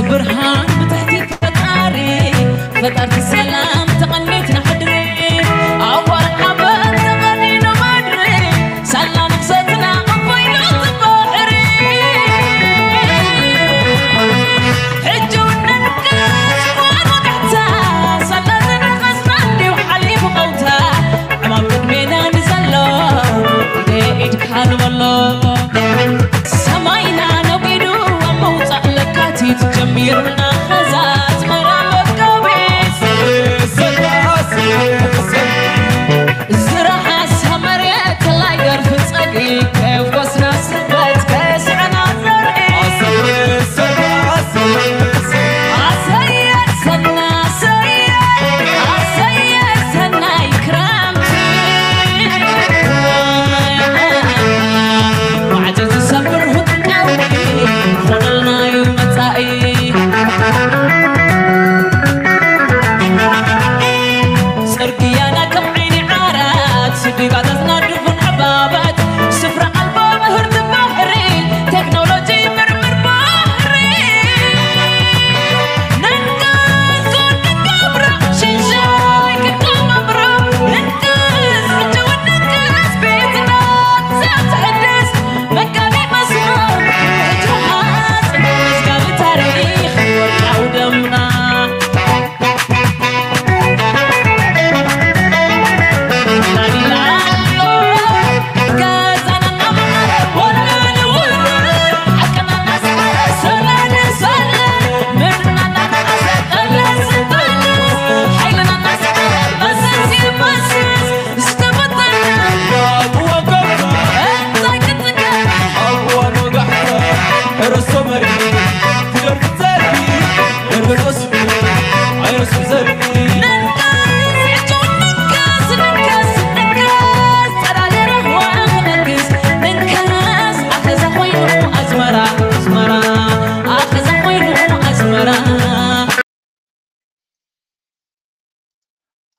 ብርሃን ብትሕቲ ፈጣሪ፣ ፈጠርቲ ሰላም ተቐኒትና ሕድሪ፣ ኣዋር ሓበን ተቐኒኑ ምድሪ፣ ሳላ ንግሰትና ኣቦይና እቲ ባሕሪ። ሕጂ እውን ነንቅስ ጓኖ ታሕታ፣ ሳላ ዝነቐስና እንዲሁ ሓሊፉ ቀውታ፣ ዕማም ቅድሜና ንዘሎ ኢደ ኢድካ ንበሎ። ሰማይና ነጒዱ ኣብ ምውጻእ ለካቲት ጀሚርና ኸዛ ኣስመራ መጋቢት። ዝረሓሳ መሬት ተላይ ገርፊ ጸግዒ ከየፍኮስና ስበት ከየስዐና ዘርኢ። ኣሰየ ሰና ኣሰየ፣ ኣሰየ ሰናይ ክረምቲ። ማዕጺ ዝሰብር ሁጥቃዊ ኾነልና እዩ መጻኢ። ጽርግያና ከም ዓይኒ ዓራት፣ ስዲጋታትና ድፉን ዕባባት፣ ስፍራ ኣልቦ ምህርቲ ባሕሪ፣ ቴክኖሎጂ ምርምር ባሕሪ። ነንጋጎ ንገብሮ ሽንሻይ ክከማምሮ፣ ንንቅስ ሕጂ እውን ንንቅስ ቤትና ዘትሕድስ መጋቢ መስመር ሕጂ መሃዝ መዝጋቢ ታሪኽ ወርቃዊ ደምና።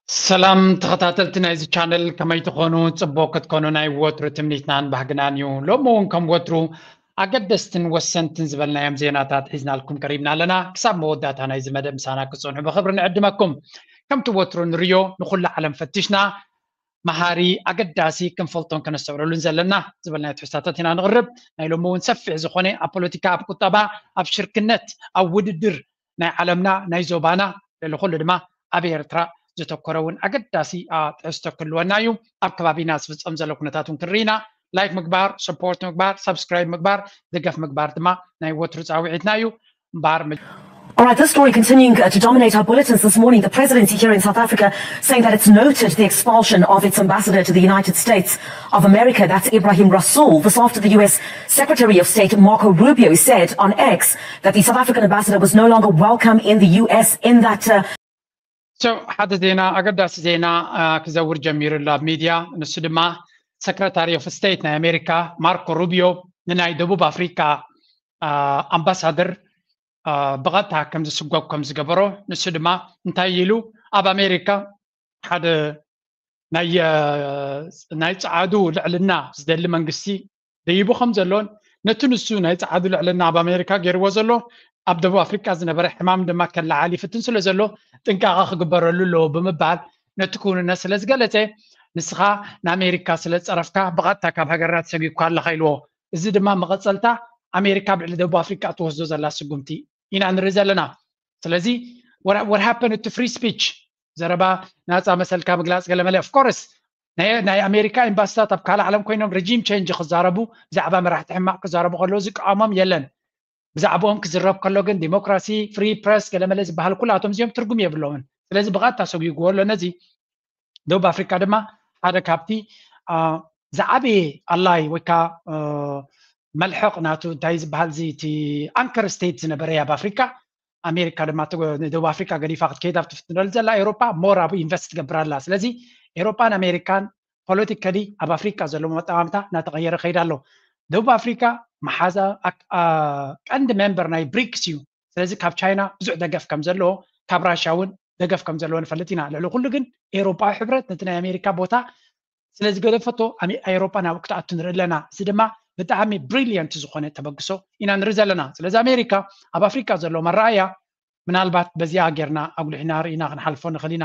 ሰላም ተኸታተልቲ ናይዚ ቻነል፣ ከመይ ትኾኑ? ጽቡቕ ክትኮኑ ናይ ወትሩ ትምኒትናን ባህግናን እዩ። ሎሚ እውን ከም ወትሩ ኣገደስትን ወሰንትን ዝበልናዮም ዜናታት ሒዝናልኩም ቀሪብና ኣለና። ክሳብ መወዳእታ ናይዚ መደብ ምሳና ክትጸንሑ ብኽብሪ ንዕድመኩም። ከምቲ ወትሩ ንርዮ፣ ንኹሉ ዓለም ፈቲሽና፣ መሃሪ፣ ኣገዳሲ፣ ክንፈልጦን ከነስተውዕለሉን ዘለና ዝበልናዮ ትሕዝቶታት ኢና ንቕርብ። ናይ ሎሚ እውን ሰፊሕ ዝኾነ ኣብ ፖለቲካ፣ ኣብ ቁጠባ፣ ኣብ ሽርክነት፣ ኣብ ውድድር ናይ ዓለምና፣ ናይ ዞባና፣ ልዕሊ ኩሉ ድማ ኣብ ኤርትራ ዘተኮረ እውን ኣገዳሲ፣ ኣ፣ ትሕዝቶ ክህልወና እዩ። ኣብ ከባቢና ዝፍጸም ዘሎ ኩነታት እውን ክንርኢ ኢና። ላይክ ምግባር፣ ሰፖርት ምግባር፣ ሳብስክራይብ ምግባር፣ ደገፍ ምግባር ድማ ናይ ወትሩ ጻውዒትና እዩ። እምበኣር መ- All right, this story continuing uh, to dominate our bulletins this morning. The presidency here in South Africa saying that it's noted the expulsion of its ambassador to the United States of America, that's Ibrahim Rasool. This after the U S Secretary of State Marco Rubio said on X that the South African ambassador was no longer welcome in the U S in that uh, So ሓደ ዜና፣ ኣገዳሲ ዜና፣ ኣ፣ ክዘውር ጀሚሩ ኣሎ ኣብ ሚድያ። ንሱ ድማ ሰክረታሪ ኦፍ ስቴት ናይ ኣሜሪካ ማርኮ ሩቢዮ ንናይ ደቡብ ኣፍሪካ፣ ኣ፣ ኣምባሳደር፣ ኣ፣ ብቐጥታ ከም ዝስጎግ ከም ዝገበሮ፣ ንሱ ድማ እንታይ ኢሉ፣ ኣብ ኣሜሪካ ሓደ ናይ፣ ኣ፣ ናይ ጸዓዱ ልዕልና ዝደሊ መንግስቲ ደይቡ ከም ዘሎን፣ ነቲ ንሱ ናይ ጸዓዱ ልዕልና ኣብ ኣሜሪካ ገይርዎ ዘሎ፣ ኣብ ደቡብ ኣፍሪቃ ዝነበረ ሕማም ድማ ከለዓል ይፍትን ስለ ዘሎ፣ ጥንቃቐ ክግበረሉ ኣለዎ ብምባል፣ ነቲ ክውንነት ስለ ዝገለጸ፣ ንስኻ ንኣሜሪካ ስለ ዝጸረፍካ፣ ብቐጥታ ካብ ሃገርና ተሰጒግካ ኣለኻ ኢልዎ። እዚ ድማ መቐጸልታ ኣሜሪካ ኣብ ልዕሊ ደቡብ ኣፍሪቃ ትወስዶ ዘላ ስጉምቲ ኢና ንርኢ ዘለና። ስለዚ፣ what, what happened to free speech? ዘረባ ናጻ መሰልካ ምግላጽ ገለመለ። Of course፣ ናይ፣ ናይ ኣሜሪካ ኤምባሲታት ኣብ ካልእ ዓለም ኮይኖም ሬጂም ቼንጅ ክዛረቡ፣ ብዛዕባ መራሕቲ ሕማቕ ክዛረቡ ከለዉ ዝቃወሞም የለን። ብዛዕባኦም ክዝረብ ከሎ ግን ዲሞክራሲ፣ ፍሪ ፕረስ፣ ገለመለ ዝበሃል ኩላቶም እዚኦም ትርጉም የብሎምን። ስለዚ ብቐጥታ ሰጒግዎ ኣሎ። ነዚ ደቡብ ኣፍሪካ ድማ ሓደ ካብቲ፣ ኣ፣ ዝዓበየ ኣላይ ወይ ከዓ፣ እ፣ መልሕቕ ናቱ እንታይ ዝበሃል እዚ እቲ ኣንከር ስቴት ዝነበረ ኣብ ኣፍሪካ፣ ኣሜሪካ ድማ ትጎ-፣ ንደቡብ ኣፍሪካ ገዲፋ ክትከይድ ኣብ ትፍትነሉ ዘላ ኤውሮጳ ሞር ኣብኡ ኢንቨስት ትገብር ኣላ። ስለዚ ኤውሮጳን ኣሜሪካን ፖለቲካሊ ኣብ ኣፍሪካ ዘለዎ መጠማምታ እናተቐየረ ከይድ ኣሎ። ደቡብ ኣፍሪካ መሓዛ ኣክ-፣ ኣ፣ ቀንዲ ሜምበር ናይ ብሪክስ እዩ። ስለዚ ካብ ቻይና ብዙሕ ደገፍ ከም ዘለዎ፣ ካብ ራሽያ እውን ደገፍ ከም ዘለዎ ንፈልጥ ኢና። ልዕሊ ኩሉ ግን ኤውሮጳዊ ሕብረት ነቲ ናይ ኣሜሪካ ቦታ ስለ ዝገደፈቶ ኣሜ-፣ ኤውሮጳ ናብኡ ክትኣቱ ንርኢ ኣለና። እዚ ድማ ብጣዕሚ ብሪሊየንት ዝኾነ ተበግሶ ኢና ንርኢ ዘለና። ስለዚ ኣሜሪካ ኣብ ኣፍሪካ ዘሎ መረኣያ ምናልባት በዚኣ ጌርና ኣጉሊሕና ርኢና ክንሓልፎ ንኽእል ኢና።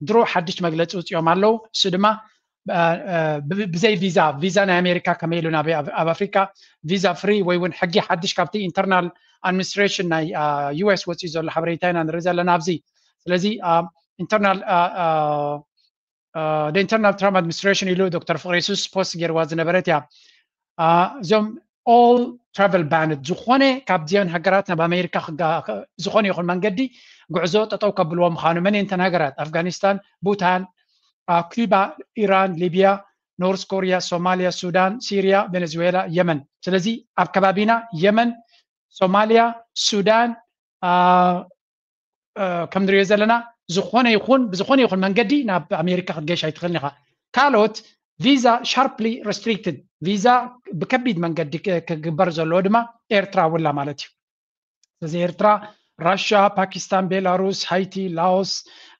ድሮ ሓድሽ መግለፂ ውፅኦም ኣለዉ። እሱ ድማ ብዘይ ቪዛ ቪዛ ናይ ኣሜሪካ ከመይ ኢሉ ናብ ኣብ ኣፍሪካ ቪዛ ፍሪ ወይ እውን ሕጊ ሓድሽ ካብቲ ኢንተርናል ኣድሚኒስትሬሽን ናይ ዩኤስ ወፅኡ ዘሎ ሓበሬታ ኢና ንርኢ ዘለና ኣብዚ። ስለዚ ኢንተርናል ኢንተርናል ትራምፕ ኣድሚኒስትሬሽን ኢሉ ዶክተር ፍቅሪ የሱስ ፖስት ገይርዋ ዝነበረት እያ። እዞም all travel banned ዝኾነ ካብዚአን ሃገራት ናብ ኣሜሪካ ዝኾነ ይኹን መንገዲ ጉዕዞ ጠጠው ከብልዎ ምዃኑ መን እየን እተን ሃገራት? ኣፍጋኒስታን፣ ቡታን፣ ኩባ፣ ኢራን፣ ሊብያ፣ ኖርስ ኮሪያ፣ ሶማሊያ፣ ሱዳን፣ ሲሪያ፣ ቬኔዙዌላ፣ የመን። ስለዚ ኣብ ከባቢና የመን፣ ሶማሊያ፣ ሱዳን ከም ንሪኦ ዘለና ዝኾነ ይኹን ብዝኾነ ይኹን መንገዲ ናብ ኣሜሪካ ክትገሽ ኣይትኽእልን ኢኻ። ካልኦት ቪዛ sharply restricted ቪዛ ብከቢድ መንገዲ ክግበር ዘለዎ ድማ ኤርትራ ውላ ማለት እዩ። ስለዚ ኤርትራ፣ ራሻ፣ ፓኪስታን፣ ቤላሩስ፣ ሃይቲ፣ ላኦስ፣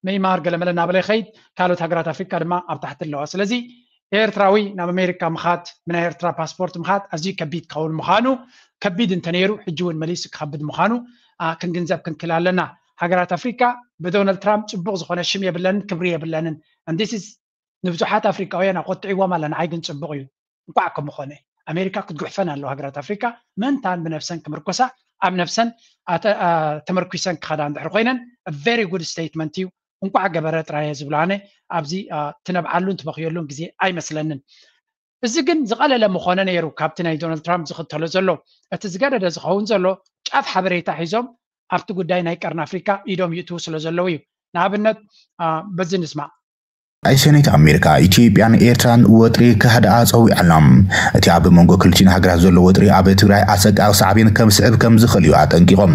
መይማር ገለመለ እናበለ ይኸይድ። ካልኦት ሃገራት ኣፍሪካ ድማ ኣብ ታሕቲ ኣለዋ። ስለዚ ኤርትራዊ ናብ ኣሜሪካ ምኻድ ብናይ ኤርትራ ፓስፖርት ምኻድ ኣዝዩ ከቢድ ክኸውን ምዃኑ ከቢድ እንተነይሩ ሕጂ እውን መሊሱ ክኸብድ ምዃኑ ክንግንዘብ ክንክል ኣለና። ሃገራት ኣፍሪካ ብዶናልድ ትራምፕ ፅቡቕ ዝኾነ ሽም የብለንን ክብሪ የብለንን። ንብዙሓት ኣፍሪካውያን ኣቆጥዕዎም ኣለ። ንዓይ ግን ፅቡቕ እዩ። እንኳዕ ከምኾነ ኣሜሪካ ክትጉሕፈን ኣለዎ። ሃገራት ኣፍሪካ ምእንታን ብነብሰን ክምርኮሳ ኣብ ነብሰን ተመርኩሰን ክኸዳ እንድሕር ኮይነን very good statement እዩ። እንኳዕ ገበረ ጥራየ ዝብሎ ኣነ ኣብዚ ትነብዓሉን ትበኽየሉን ግዜ ኣይመስለንን። እዚ ግን ዝቐለለ ምኾነ ነይሩ ካብቲ ናይ ዶናልድ ትራምፕ ዝኽተሎ ዘሎ። እቲ ዝገደደ ዝኸውን ዘሎ ጫፍ ሓበሬታ ሒዞም ኣብቲ ጉዳይ ናይ ቀርኒ ኣፍሪካ ኢዶም ይእትዉ ስለ ዘለዉ እዩ። ንኣብነት በዚ ንስማዕ። ኣይ ሰኔት ኣሜሪካ ኢትዮጵያን ኤርትራን ወጥሪ ክህድኣ ጸዊዓ ኣላ። እቲ ኣብ መንጎ ክልቲን ሃገራት ዘሎ ወጥሪ ኣብ ትግራይ ኣሰቃቂ ሳዕቤን ከምስዕብ ከም ዝኽእል እዩ ኣጠንቂቖም።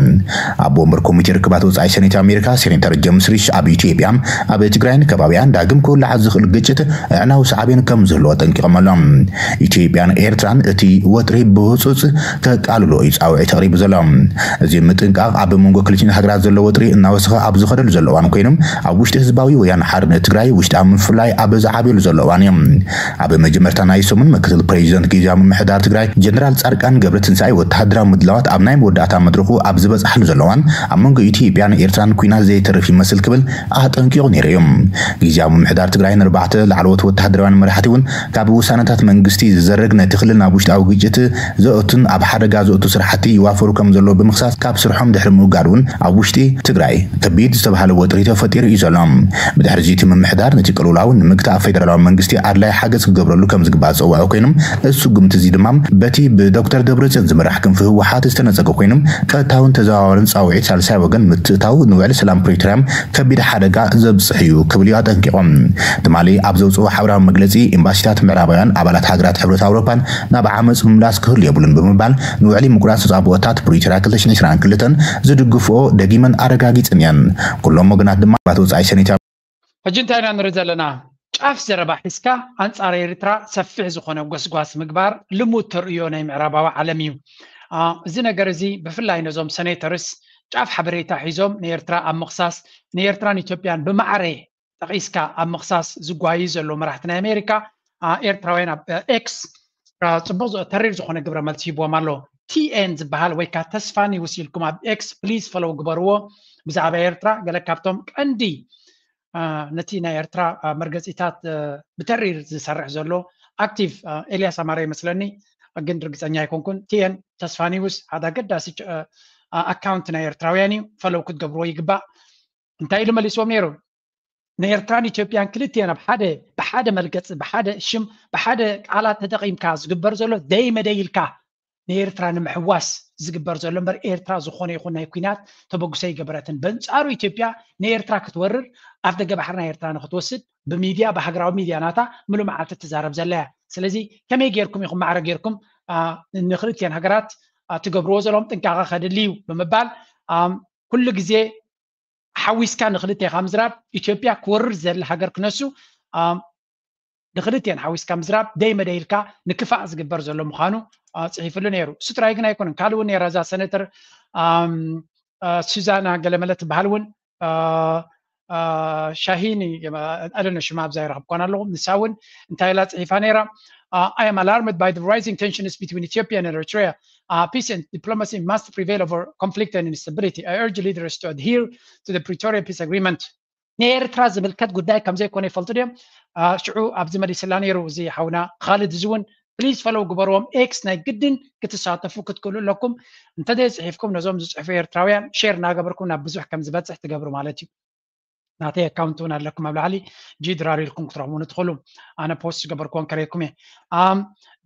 ኣብ ወንበር ኮሚቴ ርክባት ወጻኢ ሰኔት ኣሜሪካ ሴኔተር ጀምስ ሪሽ ኣብ ኢትዮጵያ ኣብ ትግራይን ከባቢያን ዳግም ክውላዕ ዝኽእል ግጭት ኣዕናዊ ሳዕቤን ከም ዝህልዎ ኣጠንቂቖም ኣለዉ። ኢትዮጵያን ኤርትራን እቲ ወጥሪ ብህጹጽ ከቃልሎ እዩ ጻውዒት ኣቕሪቡ ዘሎ። እዚ ምጥንቃቕ ኣብ መንጎ ክልቲን ሃገራት ዘሎ ወጥሪ እናወሰኸ ኣብ ዝኸደሉ ዘሎ እዋን ኮይኑ ኣብ ውሽጢ ህዝባዊ ወያነ ሓርነት ትግራይ ውሽጣዊ ምፍላይ ኣብ ዝዓብየሉ ዘሎ እዋን እዩ። ኣብ መጀመርታ ናይ ሰሙን ምክትል ፕሬዚደንት ግዝያዊ ምምሕዳር ትግራይ ጀነራል ጻድቃን ገብረትንሳኤ ወተሃደራዊ ምድላዋት ኣብ ናይ መወዳእታ መድረኹ ኣብ ዝበጽሓሉ ዘሎ እዋን ኣብ መንጎ ኢትዮጵያን ኤርትራን ኲናት ዘይተርፍ ይመስል ክብል ኣጠንቂቑ ነይሩ እዩ። ግዝያዊ ምምሕዳር ትግራይ ንርባዕተ ላዕለዎት ወተሃደራውያን መራሕቲ እውን ካብ ውሳነታት መንግስቲ ዝዘርግ ነቲ ክልል ናብ ውሽጣዊ ግጭት ዘእቱን ኣብ ሓደጋ ዘእቱ ስራሕቲ ይዋፈሩ ከም ዘለዉ ብምኽሳስ ካብ ስርሖም ድሕሪ ምውጋድ እውን ኣብ ውሽጢ ትግራይ ከቢድ ዝተባሃለ ወጥሪ ተፈጢሩ እዩ ዘሎ። ብድሕሪ እዚ እቲ ምምሕዳር ነቲ ቅልውላው ንምግታእ ፌደራላዊ መንግስቲ ኣድላይ ሓገዝ ክገብረሉ ከም ዝግባእ ዝፀውዐ ኮይኖም እዚ ስጉምቲ እዚ ድማ በቲ ብዶክተር ደብረፅዮን ዝምራሕ ክንፊ ህወሓት ዝተነፀገ ኮይኖም ቀጥታውን ተዘዋዋርን ፃውዒት ሳልሳይ ወገን ምትእታው ንውዕሊ ሰላም ፕሪቶርያ ከቢድ ሓደጋ ዘብፅሕ እዩ ክብል እዩ ኣጠንቂቖም። ትማሊ ኣብ ዘውፅኦ ሓበራዊ መግለፂ ኤምባሲታት ምዕራባውያን ኣባላት ሃገራት ሕብረት ኣውሮፓን ናብ ዓመፅ ምምላስ ክህሉ የብሉን ብምባል ንውዕሊ ምቁራፅ ተፃብኦታት ፕሪቶርያ ክልተ ሽሕን ዕስራን ክልተን ዝድግፍኦ ደጊመን ኣረጋጊፅን እየን። ኩሎም ወገናት ድማ ባት ወፃኢ ሰኔት ሕጂ እንታይ ኢና ንርኢ ዘለና? ጫፍ ዘረባ ሒዝካ ኣንጻር ኤርትራ ሰፊሕ ዝኾነ ጎስጓስ ምግባር ልሙድ ተርእዮ ናይ ምዕራባዊ ዓለም እዩ። እዚ ነገር እዚ ብፍላይ ነዞም ሰኔተርስ ጫፍ ሓበሬታ ሒዞም ንኤርትራ ኣብ ምኽሳስ ንኤርትራን ኢትዮጵያን ብማዕረ ጠቒስካ ኣብ ምኽሳስ ዝጓዩ ዘለዉ መራሕቲ ናይ ኣሜሪካ ኤርትራውያን ኣብ ኤክስ ፅቡቕ ተሪር ዝኾነ ግብረ መልሲ ሂብዎም ኣሎ። ቲኤን ዝበሃል ወይ ከዓ ተስፋ ኒውስ ኢልኩም ኣብ ኤክስ ፕሊዝ ፈሎው ግበርዎ። ብዛዕባ ኤርትራ ገለ ካብቶም ቀንዲ ነቲ ናይ ኤርትራ መርገፂታት ብተሪር ዝሰርሕ ዘሎ ኣክቲቭ ኤልያስ ኣማረ ይመስለኒ፣ ግን ርግፀኛ ኣይኮንኩን። ቲኤን ተስፋ ኒውስ ሓደ ኣገዳሲ ኣካውንት ናይ ኤርትራውያን እዩ፣ ፈሎው ክትገብርዎ ይግባእ። እንታይ ኢሉ መሊስዎም ነይሩ? ንኤርትራን ኢትዮጵያን ክልቲኤን ኣብ ሓደ ብሓደ መልገፂ ብሓደ ሽም ብሓደ ቃላት ተጠቒምካ ዝግበር ዘሎ ደይ መደይ ኢልካ ንኤርትራ ንምሕዋስ ዝግበር ዘሎ እምበር ኤርትራ ዝኾነ ይኹን ናይ ኲናት ተበግሶ ኣይገበረትን። በንጻሩ ኢትዮጵያ ንኤርትራ ክትወርር ኣፍደገ ባሕሪ ናይ ኤርትራ ንክትወስድ ብሚድያ ብሃገራዊ ሚድያ ናታ ምሉእ መዓልቲ ትዛረብ ዘላ እያ። ስለዚ ከመይ ጌርኩም ኢኹም ማዕረ ጌርኩም ንክልቲኤን ሃገራት ትገብርዎ ዘለኹም ጥንቃቐ ከድሊ እዩ ብምባል ኩሉ ግዜ ሓዊስካ ንክልቴኻ ምዝራብ ኢትዮጵያ ክወርር ዘለ ሃገር ክነሱ ንክልቴን ሓዊስካ ምዝራብ ደይ መደይ ኢልካ ንክፋእ ዝግበር ዘሎ ምዃኑ ፅሒፍሉ ነይሩ። እሱ ጥራይ ግን ኣይኮነን። ካልእ እውን ነይራ እዛ ሰነተር ሱዛና ገለመለ ትበሃል እውን ሻሂኒ ኣለነ ሽማ ኣብዛ ይረኽብኳን ኣለኹ። ንሳ እውን እንታይ ኢላ ፅሒፋ ነይራ? Uh, I am alarmed by the rising tensions between Ethiopia and Eritrea. Uh, peace and diplomacy must prevail over conflict and instability. I urge leaders to adhere to the Pretoria peace agreement. ንኤርትራ ዝምልከት ጉዳይ ከም ዘይኮነ ይፈልጡ ድዮም? ሽዑ ኣብዚ መሊስላ ነይሩ እዚ ሓውና ካልድ። እዚ እውን ፕሊዝ ፈለው ግበርዎም። ኤክስ ናይ ግድን ክትሳተፉ ክትክእሉ ኣለኩም። እንተዘይ ጽሒፍኩም ነዞም ዝጽሕፉ ኤርትራውያን ሼር እናገበርኩም ናብ ብዙሕ ከም ዝበጽሕ ትገብሩ ማለት እዩ። ናተይ ኣካውንት እውን ኣለኩም ኣብ ላዕሊ፣ ጂ ድራር ኢልኩም ክትረኽቡኒ ትኽእሉ። ኣነ ፖስት ዝገበርኩዎን ከረይኩም እየ። Um,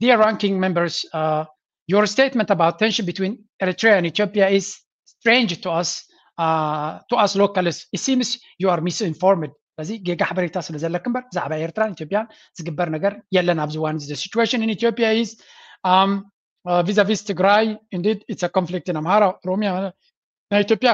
dear ranking members, uh, your statement about tension between Eritrea and Ethiopia is strange to us, uh, to us locals. It seems you are misinformed. ስለዚ ጌጋ ሓበሬታ ስለ ዘለክ እምበር ብዛዕባ ኤርትራን ኢትዮጵያን ዝግበር ነገር የለን ኣብዚ እዋን እዚ። The situation in Ethiopia is, um, uh, vis-a-vis Tigray, indeed it's a conflict in Amhara, Oromia. ናይ ኢትዮጵያ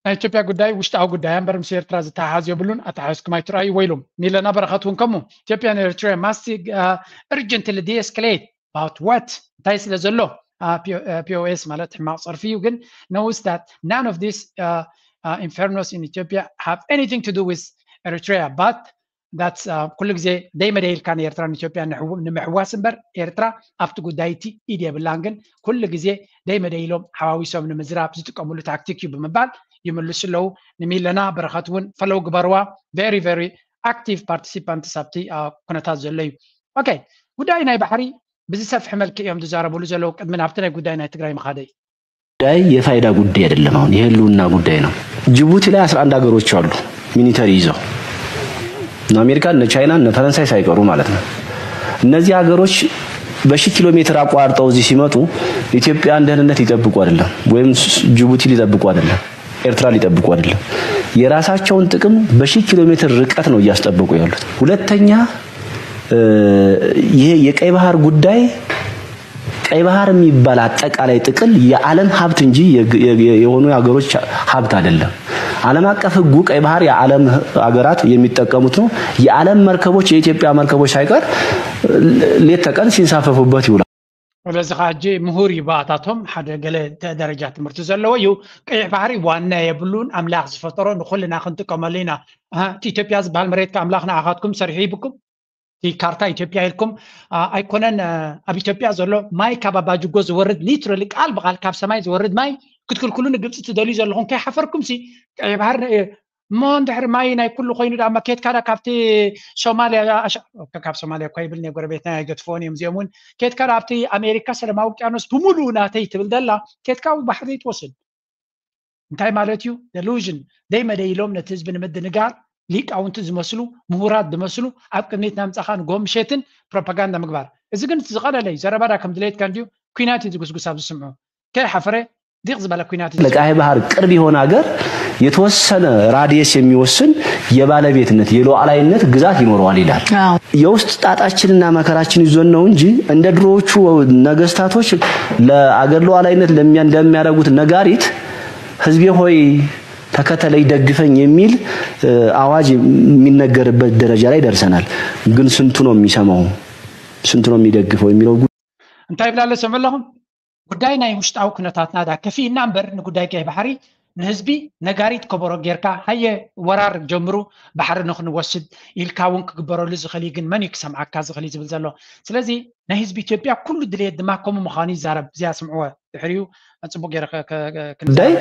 ናይ ኢትዮጵያ ጉዳይ ውሽጣዊ ጉዳይ እምበር ምስ ኤርትራ ዝተሓሓዝ የብሉን። ኣተሓሕዝኩም ኣይትረኣዩ ወይሉም። ሚለና በረኸት እውን ከምኡ። Ethiopia and Eritrea must, uh, urgently de-escalate. About what? እንታይ ስለ ዘሎ? Uh, P O S ማለት ሕማቕ ጸርፊ እዩ፣ ግን knows that none of these, uh, uh, infernos in Ethiopia have anything to do with Eritrea, but that's, uh, ኩሉ ግዜ ደይ መደይ ኢልካ ንኤርትራ ንኢትዮጵያ ንምሕዋስ እምበር ኤርትራ ኣብቲ ጉዳይ እቲ ኢድ የብላን። ግን ኩሉ ግዜ ደይ መደይ ኢሎም ሓዋዊሶም ንምዝራብ ዝጥቀምሉ ታክቲክ እዩ ብምባል ይምልሱ ኣለዉ። ንሚለና በረኸት እውን ፈለው ግበርዋ። Very very active participants ኣብቲ ኩነታት ዘሎ እዩ። ኦኬ፣ ጉዳይ ናይ ባሕሪ ብዝሰፍሐ መልክዕ እዮም ዝዛረብሉ ዘለዉ። ቅድሚ ናብቲ ናይ ጉዳይ ናይ ትግራይ ምኻደይ ጉዳይ የፋይዳ ጉዳይ አይደለም። አሁን የህልውና ጉዳይ ነው። ጅቡቲ ላይ አስራ አንድ ሀገሮች አሉ ሚሊተሪ ይዘው፣ እነ አሜሪካ፣ እነ ቻይና፣ እነ ፈረንሳይ ሳይቀሩ ማለት ነው። እነዚህ ሀገሮች በሺህ ኪሎ ሜትር አቋርጠው እዚህ ሲመጡ ኢትዮጵያን ደህንነት ሊጠብቁ አይደለም፣ ወይም ጅቡቲ ሊጠብቁ አይደለም፣ ኤርትራ ሊጠብቁ አይደለም። የራሳቸውን ጥቅም በሺህ ኪሎ ሜትር ርቀት ነው እያስጠበቁ ያሉት። ሁለተኛ ይሄ የቀይ ባህር ጉዳይ፣ ቀይ ባህር የሚባል አጠቃላይ ጥቅል የዓለም ሀብት እንጂ የሆኑ የሀገሮች ሀብት አይደለም። ዓለም አቀፍ ህጉ ቀይ ባህር የዓለም ሀገራት የሚጠቀሙት ነው። የዓለም መርከቦች፣ የኢትዮጵያ መርከቦች ሳይቀር ሌት ተቀን ሲንሳፈፉበት ይውላል። ስለዚ ከዓ ሕጂ ምሁር እዩ ብኣታቶም ሓደ ገለ ደረጃ ትምህርቲ ዘለዎ እዩ። ቀይሕ ባሕሪ ዋና የብሉን፣ ኣምላኽ ዝፈጠሮ ንኩልና ክንጥቀመሉ ኢና። እቲ ኢትዮጵያ ዝበሃል መሬት ከ ኣምላኽ ንኣኻትኩም ሰሪሑ ይብኩም? እቲ ካርታ ኢትዮጵያ ኢልኩም ኣይኮነን ኣብ ኢትዮጵያ ዘሎ ማይ ካብ ኣባጅጎ ዝወርድ ሊትራሊ ቃል ብቃል ካብ ሰማይ ዝወርድ ማይ ክትክልክሉ ንግብፂ ትደልዩ ዘለኹም ከይሓፈርኩም ሲ ቀይ ባህር እሞ እንድሕር ማይ ናይ ኩሉ ኮይኑ ዳማ ኬትካ ዳ ካብቲ ሶማልያ ካብ ሶማልያ እኳ ይብል ናይ ጎረቤትና ኣይገድፍዎን እዮም እዚኦም እውን ኬትካ ዳ ኣብቲ ኣሜሪካ ሰለማዊ ውቅያኖስ ብምሉኡ ናተይ ትብል ደላ ኬትካ ባሕሪ ትወስድ እንታይ ማለት እዩ? ደሉዥን ደይ መደይ ኢሎም ነቲ ህዝቢ ንምድንጋር ሊቃውንቲ ዝመስሉ ምሁራት ዝመስሉ ኣብ ቅድሚት ናምጻኻ ንጎ ምሸትን ፕሮፓጋንዳ ምግባር። እዚ ግን ዝቐለለ እዩ። ዘረባዳ ከም ድሌትካ እንድዩ ኩናት እዩ ዝጉስጉስ ኣብ ዝስምዑ። ከይሓፈረ ዲቕ ዝበለ ኩናት እዩ። ለቀይ ባህር ቅርብ የሆነ ሀገር የተወሰነ ራዲየስ የሚወስን የባለቤትነት የሉዓላዊነት ግዛት ይኖረዋል ይላል። የውስጥ ጣጣችንና መከራችን ይዞን ነው እንጂ እንደ ድሮዎቹ ነገስታቶች ለአገር ሉዓላዊነት እንደሚያደርጉት ነጋሪት ህዝቤ ሆይ ተከተለኝ ደግፈኝ የሚል አዋጅ የሚነገርበት ደረጃ ላይ ደርሰናል። ግን ስንቱ ነው የሚሰማው? ስንቱ ነው የሚደግፈው የሚለው ጉ- እንታይ ይብላለ ሰመለኹም ጉዳይ ናይ ውሽጣዊ ኩነታትና ዳ ከፊእና እምበር ንጉዳይ ቀይ ባሕሪ ንህዝቢ ነጋሪት ከበሮ ጌርካ ሃየ ወራር ጀምሩ ባሕሪ ንክንወስድ ኢልካ እውን ክግበረሉ ዝኽእል ግን መን እዩ ክሰምዓካ ዝኽእል ዝብል ዘሎ ስለዚ ናይ ህዝቢ ኢትዮጵያ ኩሉ ድልየት ድማ ከምኡ ምዃኑ ይዛረብ እዚኣ ስምዕዎ ድሕሪኡ ጽቡቅ ገይረ ጉዳይ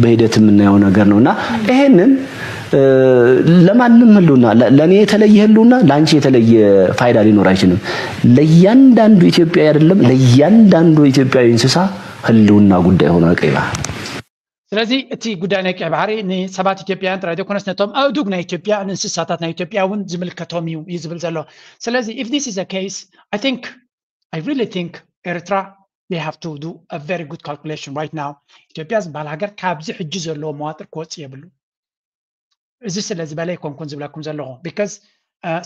በሂደት የምናየው ነገር ነው እና ይሄንን ለማንም ህልውና ለእኔ የተለየ ህልውና ለአንቺ የተለየ ፋይዳ ሊኖር አይችልም። ለእያንዳንዱ ኢትዮጵያዊ አይደለም ለእያንዳንዱ ኢትዮጵያዊ እንስሳ ህልውና ጉዳይ ሆኖ ቀይ ባህር ስለዚ እቲ ጉዳይ ናይ ቀይ ባህሪ ንሰባት ኢትዮጵያውያን ጥራይ ዘይኮነስ ነቶም ኣእዱግ ናይ ኢትዮጵያ ንእንስሳታት ናይ ኢትዮጵያ እውን ዝምልከቶም እዩ እዩ ዝብል ዘሎ ስለዚ if this is a case I think I really think ኤርትራ they have to do a very good calculation right now ኢትዮጵያ ዝበሃል ሃገር ካብዚ ሕጂ ዘለዎ መዋጥር ክወፅእ የብሉ እዚ ስለ ዝበለ ኣይኮንኩን ዝብለኩም ዘለኹ because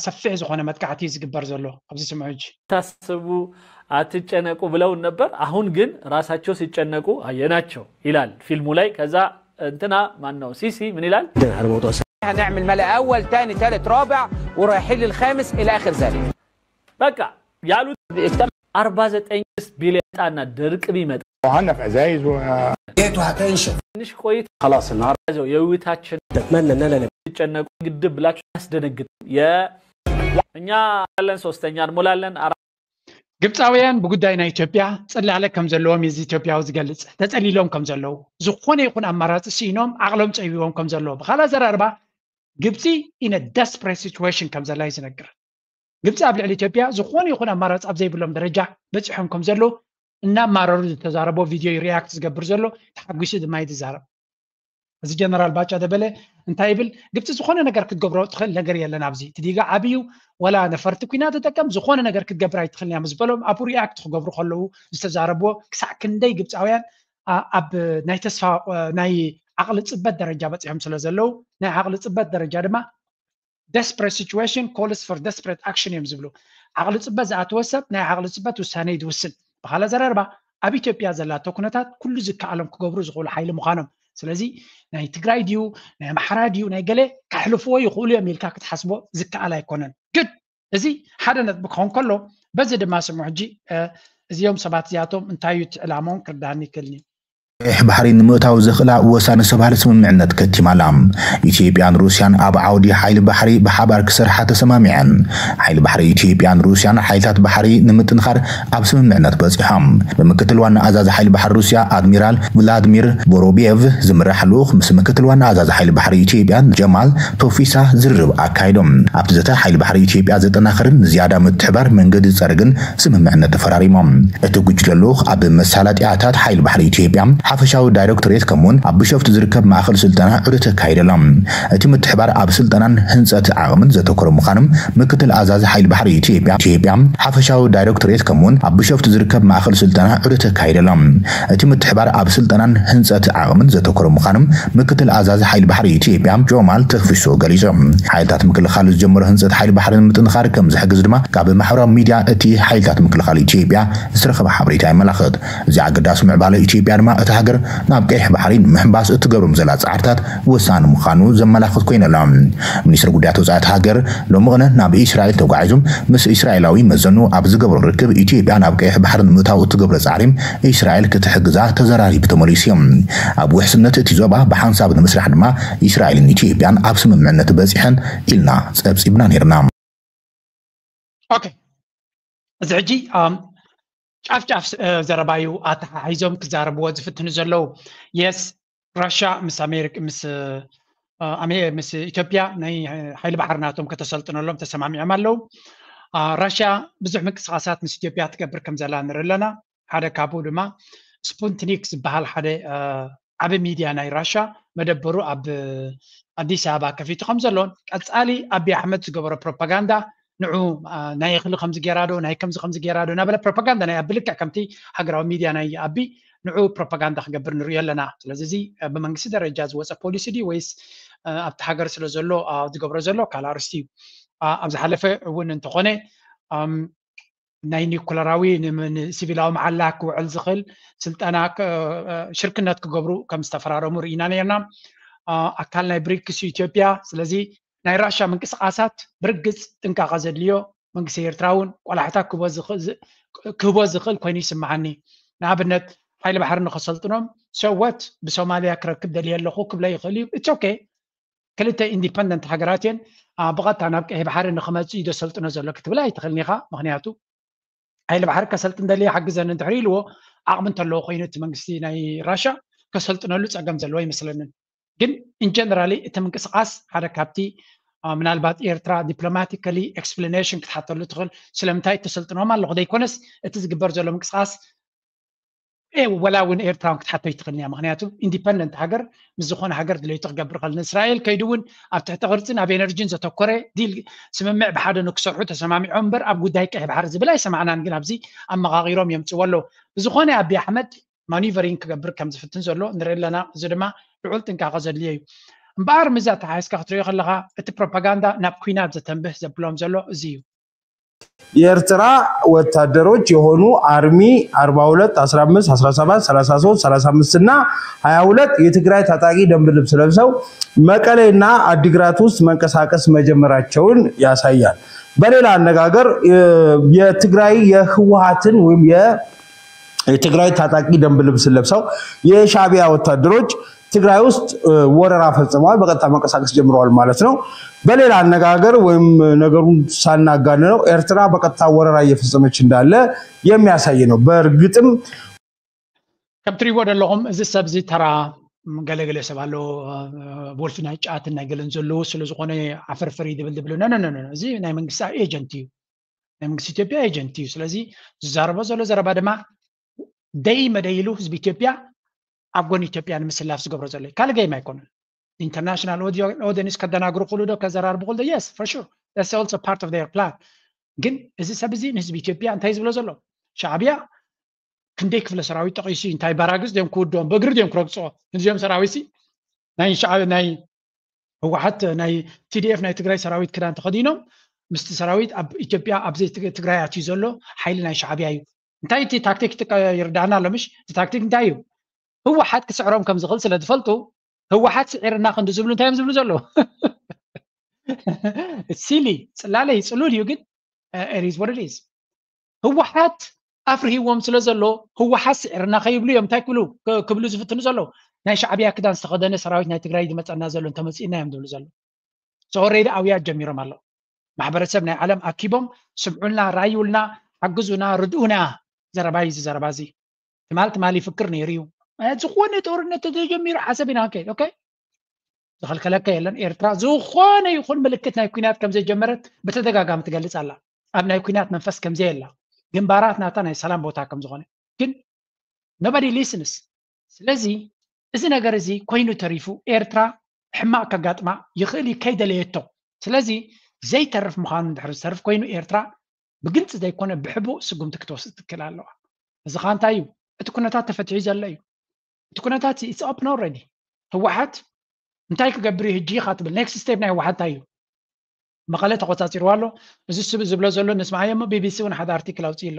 ሰፊሕ ዝኾነ መጥቃዕቲ ዝግበር ዘሎ ኣብዚ ስምዑ ሕጂ ታስቡ አትጨነቁ ብለውን ነበር። አሁን ግን ራሳቸው ሲጨነቁ አየናቸው ይላል ፊልሙ ላይ። ከዛ እንትና ማን ነው ሲሲ ምን ይላል? هنعمل ملأ أول تاني تالت رابع ورايحين للخامس إلى آخر ذلك. በቃ ያሉት አርባ ዘጠኝ ቢሊዮን ጣና ድርቅ ቢመጣ وعندنا في عزايز و بيته هتنشف ትንሽ ቆይታ خلاص النهارده ያዘው የውይይታችን اتمنى ان انا ጨነቁ ግድብ ብላችሁ ያስደነግጥ የ እኛ ያለን ሶስተኛ እንሞላለን። ግብፃውያን ብጉዳይ ናይ ኢትዮጵያ ፅላለ ከም ዘለዎም እዚ ኢትዮጵያዊ ዝገልፅ፣ ተፀሊሎም ከም ዘለዉ፣ ዝኾነ ይኹን ኣማራፂ ስኢኖም ዓቕሎም ፀቢቦም ከም ዘለዉ፣ ብካልእ ኣዘራርባ ግብፂ in a desperate situation ከም ዘላ እዩ ዝነግር። ግብፂ ኣብ ልዕሊ ኢትዮጵያ ዝኾነ ይኹን ኣማራፂ ኣብ ዘይብሎም ደረጃ በፂሖም ከም ዘለዉ እናማረሩ ዝተዛረቦ ቪድዮ ዩ ሪያክት ዝገብር ዘሎ፣ ተሓጒሱ ድማ እዩ ዝዛረብ። እዚ ጀነራል ባጫ ደበለ እንታይ ይብል? ግብፂ ዝኾነ ነገር ክትገብሮ ትኽእል ነገር የለን። ኣብዚ እቲ ዲጋ ዓብዩ፣ ወላ ነፈርቲ ኩና ተጠቀም፣ ዝኾነ ነገር ክትገብር ኣይትኽእልን እያ ምስ በሎም ኣብኡ ሪያክት ክገብሩ ከለዉ ዝተዛረብዎ፣ ክሳዕ ክንደይ ግብፃውያን ኣብ ናይ ተስፋ ናይ ዓቕሊ ፅበት ደረጃ በፂሖም ስለ ዘለዉ፣ ናይ ዓቕሊ ፅበት ደረጃ ድማ desperate situation calls for desperate action እዮም ዝብሉ። ዓቕሊ ፅበት ዝኣተወ ሰብ ናይ ዓቕሊ ፅበት ውሳነ እዩ ዝውስን። ብካልእ ኣዘራርባ ኣብ ኢትዮጵያ ዘላቶ ኩነታት ኩሉ ዝከኣሎም ክገብሩ ዝኽእሉ ሓይሊ ምዃኖም። ስለዚ ናይ ትግራይ ድዩ ናይ ኣምሓራ ድዩ ናይ ገለ ከሕልፍዎ ይኽእሉ እዮም ኢልካ ክትሓስቦ ዝከኣል ኣይኮነን። ግን እዚ ሓደ ነጥቢ ክኸውን ከሎ፣ በዚ ድማ ስምዑ ሕጂ፣ እዚኦም ሰባት እዚኣቶም እንታይ እዩ እቲ ዕላማኦም ክርዳኒ ይክእልኒ። ቀይሕ ባሕሪ ንምእታው ዘኽእላ ወሳኒ ዝተባህለ ስምምዕነት ከቲማ ኣላ። ኢትዮጵያን ሩስያን ኣብ ዓውዲ ሓይሊ ባሕሪ ብሓባር ክሰርሓ ተሰማሚዐን። ሓይሊ ባሕሪ ኢትዮጵያን ሩስያን ሓይልታት ባሕሪ ንምጥንኻር ኣብ ስምምዕነት በፂሖም። ብምክትል ዋና ኣዛዚ ሓይሊ ባሕሪ ሩስያ ኣድሚራል ቭላድሚር ቮሮብየቭ ዝምራሕ ልኡኽ ምስ ምክትል ዋና ኣዛዚ ሓይሊ ባሕሪ ኢትዮጵያ ጀማል ቶፊሳ ዝርርብ ኣካይዶም። ኣብቲ ዘተ ሓይሊ ባሕሪ ኢትዮጵያ ዘጠናኽርን ንዝያዳ ምትሕባር መንገዲ ዝፀርግን ስምምዕነት ተፈራሪሞም። እቲ ጉጅለ ልኡኽ ኣብ መሳለጥያታት ሓይሊ ባሕሪ ኢትዮጵያ ሓፈሻዊ ዳይሬክቶሬት ከምኡውን ኣብ ቢሾፍቱ ዝርከብ ማእኸል ስልጠና ዑደት ኣካይደሎም። እቲ ምትሕባር ኣብ ስልጠናን ህንፀት ዓቕምን ዘተኮረ ምዃኑ ምክትል ኣዛዚ ሓይሊ ባሕሪ ኢትዮጵያ ኢትዮጵያ ሓፈሻዊ ዳይሬክቶሬት ከምኡውን ኣብ ቢሾፍቱ ዝርከብ ማእኸል ስልጠና ዑደት ኣካይደሎም። እቲ ምትሕባር ኣብ ስልጠናን ህንፀት ዓቕምን ዘተኮረ ምዃኑ ምክትል ኣዛዚ ሓይሊ ባሕሪ ኢትዮጵያ ጆማል ተክፊሶ ገሊጹ። ሓይልታት ምክልኻል ዝጀመሮ ህንፀት ሓይሊ ባሕሪ ንምጥንኻር ከም ዝሕግዝ ድማ ካብ ማሕበራዊ ሚድያ እቲ ሓይልታት ምክልኻል ኢትዮጵያ ዝተረኸበ ሓበሬታ የመላኽት። እዚ ኣገዳሲ ምዕባለ ኢትዮጵያ ድማ እታ ሃገር ናብ ቀይሕ ባሕሪ ንምሕንባስ እትገብሮም ዘላ ፃዕርታት ወሳኒ ምዃኑ ዘመላኽት ኮይኑ ኣሎ። ሚኒስትሪ ጉዳያት ወፃኢ እታ ሃገር ሎሚ ቅነ ናብ እስራኤል ተጓዒዙ ምስ እስራኤላዊ መዘኑ ኣብ ዝገብሮ ርክብ ኢትዮጵያ ናብ ቀይሕ ባሕሪ ንምእታው እትገብሮ ፃዕሪ እስራኤል ክትሕግዛ ተዘራሪቡ ተመሊሱ እዩ። ኣብ ውሕስነት እቲ ዞባ ብሓንሳብ ንምስራሕ ድማ እስራኤልን ኢትዮጵያን ኣብ ስምምዕነት በፂሐን ኢልና ፀብፂብና ነይርና። ኦኬ፣ እዚ ሕጂ ጫፍ ጫፍ ዘረባዩ ኣተሓሒዞም ክዛረብዎ ዝፍትኑ ዘለዉ። የስ፣ ራሻ ምስ ኣሜሪክ ምስ ምስ ኢትዮጵያ ናይ ሓይሊ ባሕሪ ናቶም ከተሰልጥነሎም ተሰማሚዖም ኣለዉ። ራሻ ብዙሕ ምንቅስቃሳት ምስ ኢትዮጵያ ትገብር ከም ዘላ ንርኢ ኣለና። ሓደ ካብኡ ድማ ስፑትኒክ ዝበሃል ሓደ ዓቢ ሚድያ ናይ ራሻ መደበሩ ኣብ ኣዲስ ኣበባ ከፊቱ ከም ዘሎን ቀጻሊ ኣቢ ኣሕመድ ዝገበሮ ፕሮፓጋንዳ ንዑ ናይ እኽሊ ከምዚ ጌራ ዶ ናይ ከምዚ ከምዚ ጌራ ዶ እናበለ ፕሮፓጋንዳ ናይ ኣቢ ልክዕ ከምቲ ሃገራዊ ሚድያ ናይ ኣቢ ንዑ ፕሮፓጋንዳ ክገብር ንሪኦ ኣለና። ስለዚ እዚ ብመንግስቲ ደረጃ ዝወፀ ፖሊሲ ድዩ ወይስ ኣብቲ ሃገር ስለ ዘሎ ዝገብሮ ዘሎ ካልእ ኣርእስቲ እዩ። ኣብ ዝሓለፈ እውን እንተኾነ ናይ ኒኩለራዊ ንሲቪላዊ መዓላ ክውዕል ዝኽእል ስልጠና ሽርክነት ክገብሩ ከም ዝተፈራረሙ ርኢና ነርና። ኣካል ናይ ብሪክስ ኢትዮጵያ። ስለዚ ናይ ራሻ ምንቅስቃሳት ብርግፅ ጥንቃቐ ዘድልዮ መንግስቲ ኤርትራ እውን ቆላሕታ ክህቦ ዝኽእል ኮይኑ ይስምዓኒ። ንኣብነት ሓይሊ ባሕሪ ንኸሰልጥኖም ሰወት ብሶማልያ ክረክብ ደልየ ኣለኹ ክብለ ይኽእል እዩ። ኢትስ ኦኬ። ክልተ ኢንዲፐንደንት ሃገራት እየን። ብቐጥታ ናብ ቀይሕ ባሕሪ ንኽመፅእ እዩ ዘሰልጥኖ ዘሎ ክትብል ኣይትኽእልን ኢኻ። ምክንያቱ ሓይሊ ባሕሪ ከሰልጥን ደልየ ሓግዘኒ እንድሕር ኢልዎ ዓቕሚ እንተለዎ ኮይኑ እቲ መንግስቲ ናይ ራሻ ከሰልጥነሉ ፀገም ዘለዎ ኣይመስለንን። ግን ኢንጀነራሊ እቲ ምንቅስቃስ ሓደ ካብቲ ምናልባት ኤርትራ ዲፕሎማቲካሊ ኤክስፕላኔሽን ክትሓተሉ ትኽእል ስለምንታይ እተሰልጥኖም ኣለኹ ዘይኮነስ እቲ ዝግበር ዘሎ ምንቅስቃስ ወላ እውን ኤርትራውን ክትሓቶ ይትኽእል እያ። ምክንያቱ ኢንዲፐንደንት ሃገር ምስ ዝኾነ ሃገር ድሌቱ ክገብር ከል ንእስራኤል ከይዱ እውን ኣብ ትሕቲ ቅርፅን ኣብ ኤነርጂን ዘተኮረ ዲል ስምምዕ ብሓደ ንክሰርሑ ተሰማሚዖም እምበር ኣብ ጉዳይ ቀይሕ ባሕሪ ዝብል ኣይሰማዕናን። ግን ኣብዚ ኣመቓቒሮም የምፅዎ ኣለዉ። ብዝኾነ ኣቢ ኣሕመድ ማኒቨሪንግ ክገብር ከም ዝፍትን ዘሎ ንርኢ ኣለና። እዚ ድማ ልዑል ጥንቃቐ ዘድልዮ እዩ። እምበኣር ምዚ ኣተሓሒዝካ ክትሪኦ ከለኻ እቲ ፕሮፓጋንዳ ናብ ኩናት ዘተንብህ ዘብሎም ዘሎ እዚ እዩ። የኤርትራ ወታደሮች የሆኑ አርሚ አርባ ሁለት አስራ አምስት አስራ ሰባት ሠላሳ ሦስት ሠላሳ አምስት እና ሃያ ሁለት የትግራይ ታጣቂ ደንብ ልብስ ለብሰው መቀሌና አዲግራት ውስጥ መንቀሳቀስ መጀመራቸውን ያሳያል። በሌላ አነጋገር የትግራይ የህወሀትን ወይም የትግራይ ታጣቂ ደንብ ልብስ ለብሰው የሻቢያ ወታደሮች ትግራይ ውስጥ ወረራ ፈጽመዋል። በቀጥታ መንቀሳቀስ ጀምረዋል ማለት ነው። በሌላ አነጋገር ወይም ነገሩን ሳናጋንነው ኤርትራ በቀጥታ ወረራ እየፈጸመች እንዳለ የሚያሳይ ነው። በእርግጥም ከም ትሪቦ ዘለኹም እዚ ሰብ እዚ ተራ ገለገለ ሰብ ኣሎ። ወልፊ ናይ ጫትን ናይ ገለን ዘለዎ ስለ ዝኾነ ዓፈርፈር ይድብል ድብል ነነነ እዚ ናይ መንግስቲ ኤጀንት እዩ። ናይ መንግስቲ ኢትዮጵያ ኤጀንት እዩ። ስለዚ ዝዛረቦ ዘሎ ዘረባ ድማ ደይ መደይሉ ህዝቢ ኢትዮጵያ ኣብ ጎኒ ኢትዮጵያ ንምስላፍ ዝገብሮ ዘሎ ካልእ ገይም ኣይኮነን። ኢንተርናሽናል ኦዲየንስ ከደናግሩ ክሉ ዶ ከዘራርቡ ክሉ ዶ yes for sure that's also part of their plan። ግን እዚ ሰብ እዚ ንህዝቢ ኢትዮጵያ እንታይ ዝብሎ ዘሎ ሻዕብያ ክንደይ ክፍለ ሰራዊት ጠቂሱ እንታይ ባራግስ ድዮም ክውድኦም በእግሪ ድዮም ክረግፅኦ እዚኦም ሰራዊት ናይ ሻዕብያ ናይ ህወሓት ናይ ቲዲኤፍ ናይ ትግራይ ሰራዊት ክዳን ተኸዲኖም ምስቲ ሰራዊት ኣብ ኢትዮጵያ ኣብዚ ትግራይ ኣትዩ ዘሎ ሓይሊ ናይ ሻዕብያ እዩ። እንታይ እቲ ታክቲክ ይርዳእና ኣሎ ምሽ? እቲ ታክቲክ እንታይ እዩ? ህወሓት ክስዕሮም ከም ዝኽእል ስለ ዝፈልጡ ህወሓት ስዒርና ክንዲ ዝብሉ እንታይ እዮም ዝብሉ ዘለዉ? ሲሊ ጽላለይ ጽሉል እዩ ግን it is what it is። ህወሓት ኣፍርሂዎም ስለ ዘሎ ህወሓት ስዒርና ከይብሉ እዮም እንታይ ክብሉ ክብሉ ዝፍትኑ ዘለዉ? ናይ ሻዕብያ ክዳን ዝተኸደነ ሰራዊት ናይ ትግራይ ዝመፀና ዘሎ እንተመፂእና እዮም ዝብሉ ዘለዉ። ኦሬዲ ኣውያት ጀሚሮም ኣለዉ። ማሕበረሰብ ናይ ዓለም ኣኪቦም ስምዑልና፣ ራዩልና፣ ሓግዙና፣ ርድኡና። ዘረባይ እዚ ዘረባ እዚ ትማል ትማል ይፍክር ነይሩ እዩ። ዝኾነ ጦርነት ተተጀሚሩ ዓሰብ ኢና ክንከይድ ኦኬ። ዝኸልከለካ የለን። ኤርትራ ዝኾነ ይኹን ምልክት ናይ ኩናት ከም ዘይጀመረት ብተደጋጋሚ ትገልጽ ኣላ። ኣብ ናይ ኩናት መንፈስ ከም ዘየላ ግንባራት ናታ ናይ ሰላም ቦታ ከም ዝኾነ ግን nobody listens። ስለዚ እዚ ነገር እዚ ኮይኑ ተሪፉ ኤርትራ ሕማቕ ከጋጥማ ይኽእል እዩ ከይደለየቶ። ስለዚ ዘይተርፍ ምዃኑ እንድሕር ዝተርፍ ኮይኑ ኤርትራ ብግልፂ ዘይኮነ ብሕቡእ ስጉምቲ ክትወስድ ትክእል ኣለዋ። እዚ ኸዓ እንታይ እዩ? እቲ ኩነታት ተፈትሑ ዘሎ እዩ። እቲ ኩነታት it's open already። ህወሓት እንታይ ክገብር እዩ ህጂ ኢኻ ትብል? ኔክስት ስቴፕ ናይ ህወሓት እንታይ እዩ? መቐለ ተቆፃፂርዋ ኣሎ። እዚ ስብ ዝብሎ ዘሎ ንስማዓዮ እሞ ቢቢሲ እውን ሓደ ኣርቲክል ኣውፅኡ ኣሎ።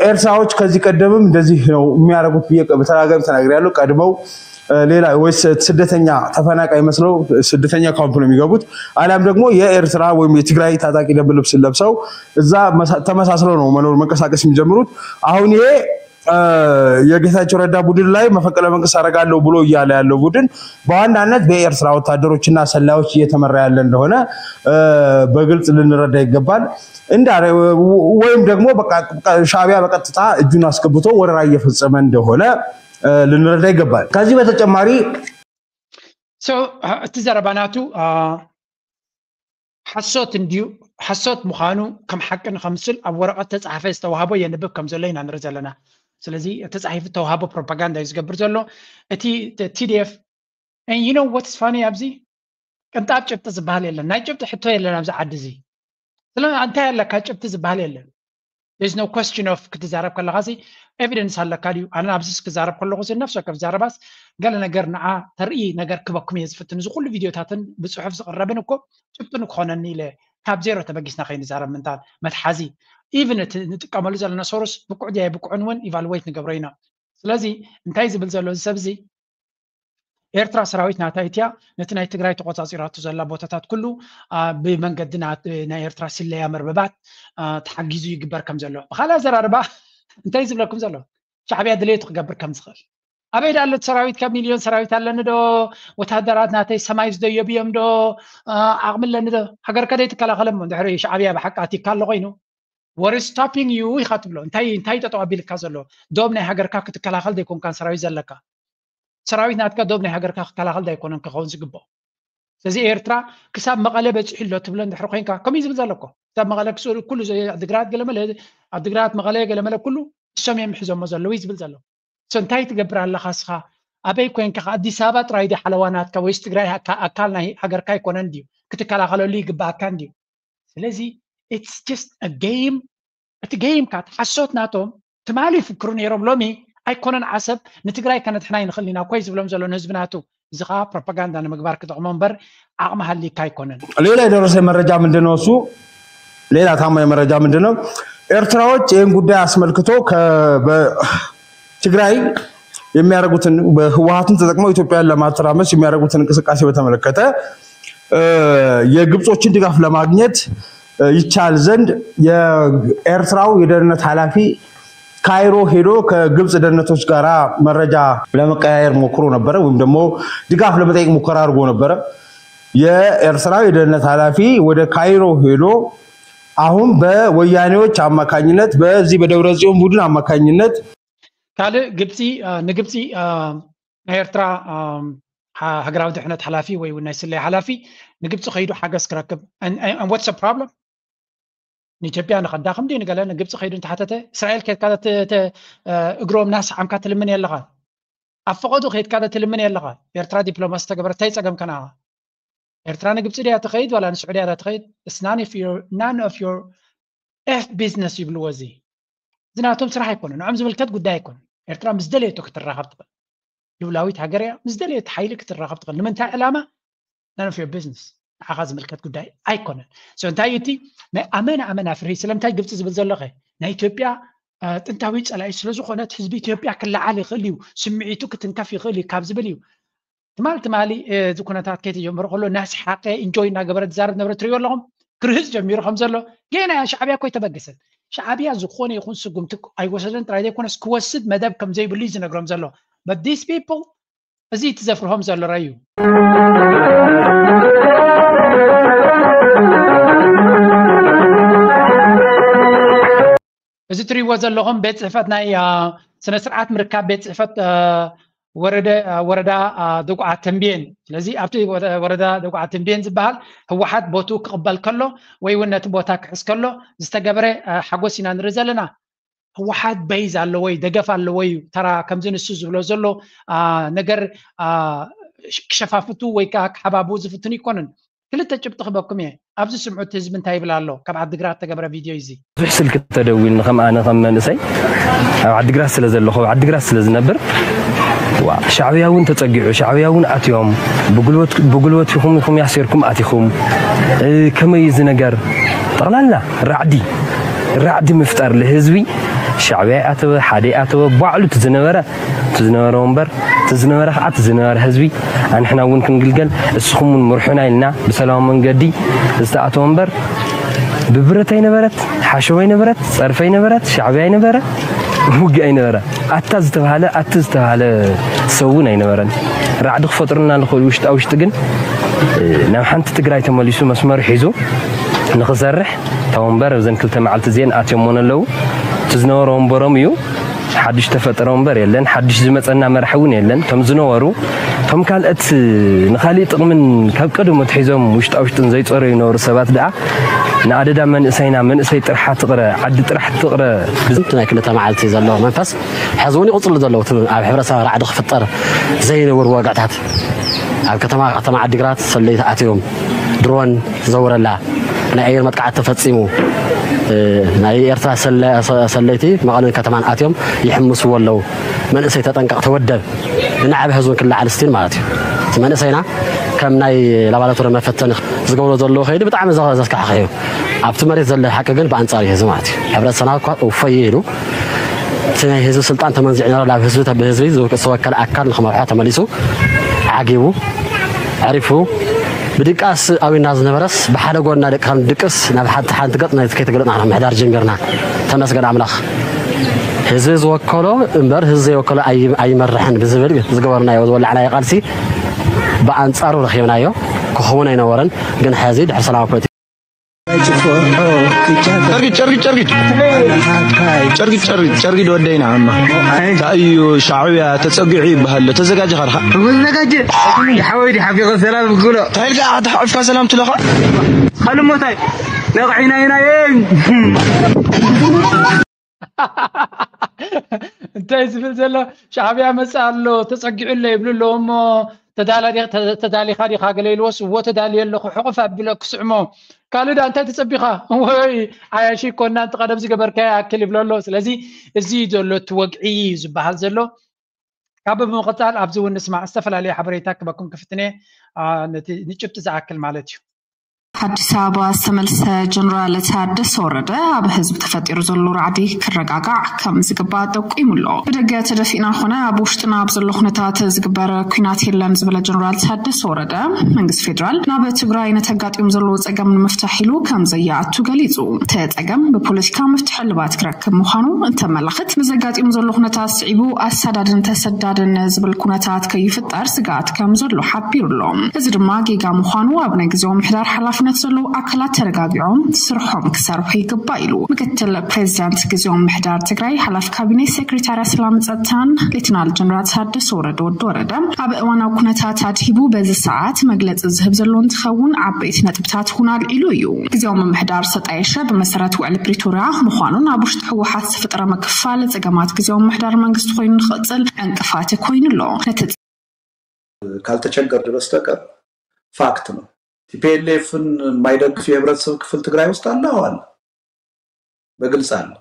ኤርትራዎች ከዚህ ቀደምም እንደዚህ ነው የሚያደርጉት ብዬ በተደጋጋሚ ተናግሬያለሁ። ቀድመው ሌላ ወይ ስደተኛ ተፈናቃይ መስለው ስደተኛ ካምፕ ነው የሚገቡት። አሊያም ደግሞ የኤርትራ ወይም የትግራይ ታጣቂ ደንብ ልብስ ለብሰው እዛ ተመሳስለው ነው መኖር መንቀሳቀስ የሚጀምሩት። አሁን ይሄ የጌታቸው ረዳ ቡድን ላይ መፈንቅለ መንግስት አደርጋለሁ ብሎ እያለ ያለው ቡድን በዋናነት በኤርትራ ወታደሮችና ሰላዮች እየተመራ ያለ እንደሆነ በግልጽ ልንረዳ ይገባል። እንዳ ወይም ደግሞ በቃ ሻዕቢያ በቀጥታ እጁን አስገብቶ ወረራ እየፈጸመ እንደሆነ ልንረዳ ይገባል። ከዚህ በተጨማሪ እቲ ዘረባ ናቱ ሓሶት እንድዩ ሓሶት ምዃኑ ከም ሓቂ ንኸምስል ኣብ ወረቐት ተፃሓፈ ዝተዋህቦ የንብብ ከም ዘሎ ኢና ንርኢ ዘለና። ስለዚ ተፃሒፉ ዝተዋህቦ ፕሮፓጋንዳ እዩ ዝገብር ዘሎ። እቲ ቲዲኤፍ you know what's funny ኣብዚ ቅንጣብ ጭብጢ ዝበሃል የለን። ናይ ጭብጢ ሕቶ የለን ኣብዚ ዓዲ እዚ። ስለ እንታይ ኣለካ ጭብጢ ዝበሃል የለን። There's no question of ክትዛረብ ከለኻ ሲ ኤቪደንስ ኣለካ ድዩ? ኣነ ኣብዚ ክዛረብ ከለኹ ሲ ነፍሲ ወከፍ ዛረባስ ገለ ነገር ንዓ ተርኢ ነገር ክበኩም እየ ዝፍትን። እዚ ኩሉ ቪድዮታትን ብፅሑፍ ዝቕረብን እኮ ጭብጢ ንክኾነኒ ኢለ ካብ ዜሮ ተበጊስና ከይንዛረብ ምንታን መትሓዚ ኢቭን እቲ ንጥቀመሉ ዘለና ሶርስ ብቁዕ ድያ ብቁዕን እውን ኢቫሉዌት ንገብሮ ኢና። ስለዚ እንታይ ዝብል ዘሎ እዚ ሰብ እዚ ኤርትራ ሰራዊት ናታ ኢትያ ነቲ ናይ ትግራይ ተቆፃፂራቱ ዘላ ቦታታት ኩሉ ብመንገዲ ናይ ኤርትራ ስለያ መርበባት ተሓጊዙ ይግበር ከም ዘሎ ብካልእ ኣዘራርባ እንታይ ዝብለኩም ዘሎ ሻዕብያ ድሌቱ ክገብር ከም ዝኽእል ኣበይ ዳለት ሰራዊት ካብ ሚልዮን ሰራዊት ኣለኒ ዶ ወታደራት ናተይ ሰማይ ዝደየቡ እዮም ዶ ዓቕሚ ኣለኒ ዶ ሃገር ከደይ ትከላኸለ እሞ ድሕሪ ሻዕብያ ብሓቂ ኣቲካ ኣሎ ኮይኑ ወሪ ስታፒንግ ዩ ኢኻ ትብሎ እንታይ እንታይ ጠጠው ኣቢልካ ዘሎ ዶብ ናይ ሃገርካ ክትከላኸል ዘይኮንካን ሰራዊት ዘለካ ሰራዊት ናትካ ዶብ ናይ ሃገርካ ክከላኸል ዳይኮነን ክኸውን ዝግብኦ ስለዚ ኤርትራ ክሳብ መቐለ በፂሑ ኣሎ ትብሎ እንድሕር ኮይንካ ከምኡ ዝብል ዘለኮ ክሳብ መቐለ ክስእሉ ኩሉ ኣድግራት ገለመለ ኣድግራት መቐለ ገለመለ ኩሉ እሶም እዮም ሒዞሞ ዘለዉ ዝብል ዘሎ እንታይ ትገብር ኣለኻ ስኻ ኣበይ ኮይንካ ኣዲስ ኣበባ ጥራይ ዲ ሓለዋ ናትካ ወይስ ትግራይ ኣካል ናይ ሃገርካ ኣይኮነን ድዩ ክትከላኸለሉ ይግባኣካ እንድዩ ስለዚ it's just a game እቲ game ካ ሓሶት ናቶም ትማሊ ይፍክሩ ነይሮም ሎሚ ኣይኮነን ዓሰብ ንትግራይ ከነድሕና ይንኽእል ኢና ኮይ ዝብሎም ዘሎ ንህዝቢ ናቱ እዚ ከዓ ፕሮፓጋንዳ ንምግባር ክጠቕሞ እምበር ዓቕሚ ሃሊካ ኣይኮነን ሌላ የደረሰ መረጃ ምንድነው እሱ ሌላ ታማኝ መረጃ ምንድነው ኤርትራዎች ይህን ጉዳይ አስመልክቶ ትግራይ የሚያደርጉትን በህወሀትን ተጠቅመው ኢትዮጵያን ለማተራመስ የሚያደርጉትን እንቅስቃሴ በተመለከተ የግብጾችን ድጋፍ ለማግኘት ይቻል ዘንድ የኤርትራው የደህንነት ኃላፊ ካይሮ ሄዶ ከግብፅ ደህንነቶች ጋራ መረጃ ለመቀያየር ሞክሮ ነበረ፣ ወይም ደግሞ ድጋፍ ለመጠየቅ ሙከራ አድርጎ ነበረ። የኤርትራው የደህንነት ኃላፊ ወደ ካይሮ ሄዶ አሁን በወያኔዎች አማካኝነት፣ በዚህ በደብረጽዮን ቡድን አማካኝነት ካልእ ግብፂ ንግብፂ ናይ ኤርትራ ሃገራዊ ድሕነት ሓላፊ ወይ እውን ናይ ስለያ ሓላፊ ንግብፂ ከይዱ ሓገዝ ክረክብ። What's problem? ንኢትዮጵያ ንኸዳኽም ድዩ ንገለ ንግብፂ ከይዱ እንተሓተተ፣ እስራኤል ከድካ እግሮም ናስሓምካ ትልምን የለኻ። ኣብ ፈቐዱ ከይድካ ትልምን የለኻ። ኤርትራ ዲፕሎማሲ ተገበረ እንታይ ፀገም ከናኻ? ኤርትራ ንግብፂ ድያ ትኸይድ ዋላ ንስዑድያ ድያ ትኸይድ? None of your F business ይብልዎ። እዚ እዚ ናቶም ስራሕ ኣይኮነ፣ ንዖም ዝምልከት ጉዳይ ኣይኮነ። ኤርትራ ምስ ደለየቶ ክትራኸብ ትኽእል። ልውላዊት ሃገር እያ። ምስ ደለየት ሓይሊ ክትራኸብ ትኽእል። ንምንታይ ዕላማ? None of your business። ንዓኻ ዝምልከት ጉዳይ ኣይኮነን። So እንታይ እዩ እቲ ናይ ኣመን ኣመን ኣፍርሂ? ስለምንታይ ግብፂ ዝብል ዘሎ ኸ? ናይ ኢትዮጵያ ጥንታዊ ፀላኢ ስለዝኾነት ህዝቢ ኢትዮጵያ ክለዓል ይኽእል እዩ፣ ስምዒቱ ክትንከፍ ይኽእል እዩ ካብ ዝብል እዩ። ትማል ትማሊ እዚ ኩነታት ከይተጀመረ ከሎ ናስሓቀ ኢንጆይ እናገበረ ዝዛረብ ነበረ ትሪእዎ ኣለኹም። ክርህፅ ጀሚሩ ከም ዘሎ ገና ሻዕብያ እኮ ኣይተበገሰን። ሻዕብያ ዝኾነ ይኹን ስጉምቲ ኣይወሰደን ጥራይ ዘይኮነስ ክወስድ መደብ ከም ዘይብሉ እዩ ዝነግሮም ዘሎ። But these people እዚ ትዘፍርሆም ዘሎ ረዩ። እዚ ትሪእዎ ዘለኹም ቤት ፅሕፈት ናይ ስነ ስርዓት ምርካብ ቤት ፅሕፈት ወረደ ወረዳ ደጉዓ ተንቤን። ስለዚ ኣብቲ ወረዳ ደጉዓ ተንቤን ዝበሃል ህወሓት ቦቱ ክቕበል ከሎ ወይ እውን ነቲ ቦታ ክሕዝ ከሎ ዝተገበረ ሓጎስ ኢና ንርኢ ዘለና። ህወሓት በይዝ ኣለዎ እዩ፣ ደገፍ ኣለዎ እዩ። ተራ ከምዚ ንሱ ዝብሎ ዘሎ ነገር ክሸፋፍቱ ወይ ከዓ ክሓባቡ ዝፍትኑ ይኮንን። ክልተ ጭብጢ ክበኩም እየ። ኣብዚ ስምዑ እቲ ህዝቢ እንታይ ይብል ኣሎ? ካብ ዓዲግራት ተገብረ ቪድዮ እዩ እዚ። ብዙሕ ስልኪ ተደዊልኒ ከም ኣነ ከም መንእሰይ ኣብ ዓዲግራት ስለ ዘለኹ ኣብ ዓዲግራት ስለ ዝነብር ዋ ሻዕብያ እውን ተፀጊዑ ሻዕብያ እውን ኣትዮም ብጉልበት ብጉልበት ይኹም ይኹም ያሲርኩም ኣቲኹም እ፣ ከመይ እዚ ነገር ጠቕላላ ራዕዲ ራዕዲ ምፍጣር ለህዝቢ ሻዕብያ ኣተወ ሓደ ኣተወ ባዕሉ እቲ ዝነበረ እቲ ዝነበረ ወንበር እቲ ዝነበረ ከዓ እቲ ዝነበረ ህዝቢ ኣንሕና እውን ክንግልገል እስኹም እውን ምርሑና ኢልና ብሰላማዊ መንገዲ ዝተኣተወ እምበር ብብረት ኣይነበረት ሓሸዋ ኣይነበረት ፀርፊ ኣይነበረት ሻዕብያ ኣይነበረ ውግእ ኣይነበረ ኣታ ዝተባሃለ ኣቲ ዝተባሃለ ሰብ እውን ኣይነበረን ራዕዲ ክፈጥሩና ንኽእሉ ውሽጣ ውሽጢ ግን ናብ ሓንቲ ትግራይ ተመሊሱ መስመሩ ሒዙ ንኽሰርሕ እታ ወንበር እዘን ክልተ መዓልቲ እዚአን ኣትዮሞ ኣለዉ እቲ ዝነበረ ወንበሮም እዩ ሓድሽ ተፈጠረ ወንበር የለን ሓድሽ ዝመፀና መራሒ እውን የለን እቶም ዝነበሩ እቶም ካልኦት ንካሊእ ጥቕምን ካብ ቀደሙ ኣትሒዞም ውሽጣ ውሽጥን ዘይፀረዩ ይነበሩ ሰባት ደኣ ንኣደዳ መንእሰይና መንእሰይ ጥራሕ ትቕረ ዓዲ ጥራሕ ትቕረ ብዝንቲ ናይ ክልተ መዓልቲ ዘሎ መንፈስ ሕዚ እውን ይቕፅሉ ዘለዉ ኣብ ሕብረተሰብ ራዕዲ ክፍጠር ዘይነብር ወግዕታት ኣብ ከተማ ከተማ ዓዲግራት ሰለይቲ ኣትዮም ድሮን ዘውረላ ናይ ኣየር መጥቃዕቲ ተፈፂሙ ናይ ኤርትራ ሰለይቲ መቐለን ከተማን ኣትዮም ይሕምስዎ ኣለዉ መንእሰይ ተጠንቀቕ ተወደብ ንናዕቢ ህዝቡን ክለዓል ስቲል ማለት እዩ እቲ መንእሰይና ከም ናይ ላባላቶሪ መፈተኒ ዝገብሮ ዘለዎ ከይዲ ብጣዕሚ ዘስካሕክሕ እዩ ኣብቲ መሬት ዘሎ ሓቂ ግን ብኣንፃር እዩ ህዝቢ ማለት እዩ ሕብረተሰብና እኳ እፎይ ኢሉ እቲ ናይ ህዝቢ ስልጣን ተመንዚዑ ነረ ናብ ህዝቢ ብህዝቢ ዝተወከለ ኣካል ንክመርሖ ተመሊሱ ዓጊቡ ዕሪፉ ብድቃስ ኣዊና ዝነበረስ ብሓደ ጎና ደቂ ድቅስ ናብ ሓንቲ ሓንቲ ገፅ ናይ ከይተገለጥና ምሕዳር ጀሚርና ተመስገን ኣምላኽ ህዝቢ ዝወከሎ እምበር ህዝቢ ዘይወከሎ ኣይመርሕን ብዝብል ዝገበርናዮ ዝወላዕናዮ ቃልሲ ብኣንፃሩ ረኺብናዮ ክኸውን ኣይነበረን ግን ሕዚ ድሕሪ ሰላማዊ ፖለቲካ ጨርጊድ ጨርጊድ ጨርጊድ ጨርጊድ ጨርጊድ ጨርጊድ ወደይና ኣማ እንታይ እዩ ሻዕብያ ተፀጊዑ ይበሃል ኣሎ ተዘጋጀኻ ድኻ ተዘጋጀ ሓወይ ዲ ሓፊቐ ሰላም ክብሎ እንታይ ኢልካ ተሓቂፍካ ሰላም ትለኻ ካልሞታይ ነቕዒና ኢና እንታይ ዝብል ዘሎ ሻዕብያ መፅእ ኣሎ ተፀጊዑ ኣሎ ይብሉ ኣለዎ እሞ ተዳሊኻ ዲኻ ገለ ኢልዎስ እዎ ተዳልየ ኣለኹ ሕቑፍ ኣቢለ ክስዕሞ ካልእ ዳ እንታይ ተፀቢኻ ወይ ዓያሺ ኮና እንተ ቀደም ዝገበርካዮ ይኣክል ይብሎ ኣሎ ስለዚ እዚ ዘሎ እቲ ወግዒ እዩ ዝበሃል ዘሎ ካብ ብምቕፃል ኣብዚ እውን ንስማዕ ዝተፈላለዩ ሓበሬታ ክበኩም ክፍትነ ንጭብጢ ዝኣክል ማለት እዩ ኣዲስ ኣበባ ዝተመልሰ ጀነራል ታደሰ ወረደ ኣብ ህዝቢ ተፈጢሩ ዘሎ ራዕዲ ክረጋጋዕ ከም ዝግባእ ጠቁሙ ኣሎ። ብደገ ተደፊእና ኮነ ኣብ ውሽጥና ኣብ ዘሎ ኩነታት ዝግበር ኩናት የለን ዝበለ ጀነራል ታደሰ ወረደ፣ መንግስቲ ፌዴራል ናብ ትግራይ ነተጋጢሙ ዘለዎ ጸገም ንምፍታሕ ኢሉ ከም ዘያኣቱ ገሊጹ። እቲ ጸገም ብፖለቲካ መፍትሒ እልባት ክረክብ ምዃኑ እንተመላኽት፣ ብዘጋጢሙ ዘሎ ኩነታት ስዒቡ ኣሳዳድን ተሰዳድን ዝብል ኩነታት ከይፍጠር ስግኣት ከም ዘሎ ሓቢሩ ኣሎ። እዚ ድማ ጌጋ ምዃኑ ኣብ ናይ ግዜያዊ ምምሕዳር ሓላፍነት ዘለዉ ኣካላት ተረጋጊዖም ስርሖም ክሰርሑ ይግባእ ኢሉ ምክትል ፕሬዚዳንት ግዜያዊ ምምሕዳር ትግራይ ሓላፊ ካቢኔ ሴክሬታርያ ሰላምን ጸጥታን ሌተናል ጀነራል ታደሰ ወረደ ወዲ ወረደ ኣብ እዋናዊ ኩነታት ኣድሂቡ በዚ ሰዓት መግለጺ ዝህብ ዘሎ እንትኸውን ዓበይቲ ነጥብታት እውን ኣልዒሉ እዩ። ግዜያዊ ምምሕዳር ዝተጣየሸ ብመሰረት ውዕሊ ፕሪቶርያ ምዃኑን ኣብ ውሽጢ ህወሓት ዝተፈጠረ ምክፋል ጸገማት ግዜያዊ ምምሕዳር መንግስቲ ኮይኑ ንክቕጽል ዕንቅፋት ኮይኑ ኣሎ። ነቲ ካልተቸገርን በስተቀር ፋክት ነው። ቲፒኤልኤፍን የማይደግፍ የህብረተሰብ ክፍል ትግራይ ውስጥ አለ? አዎ አለ፣ በግልጽ አለ።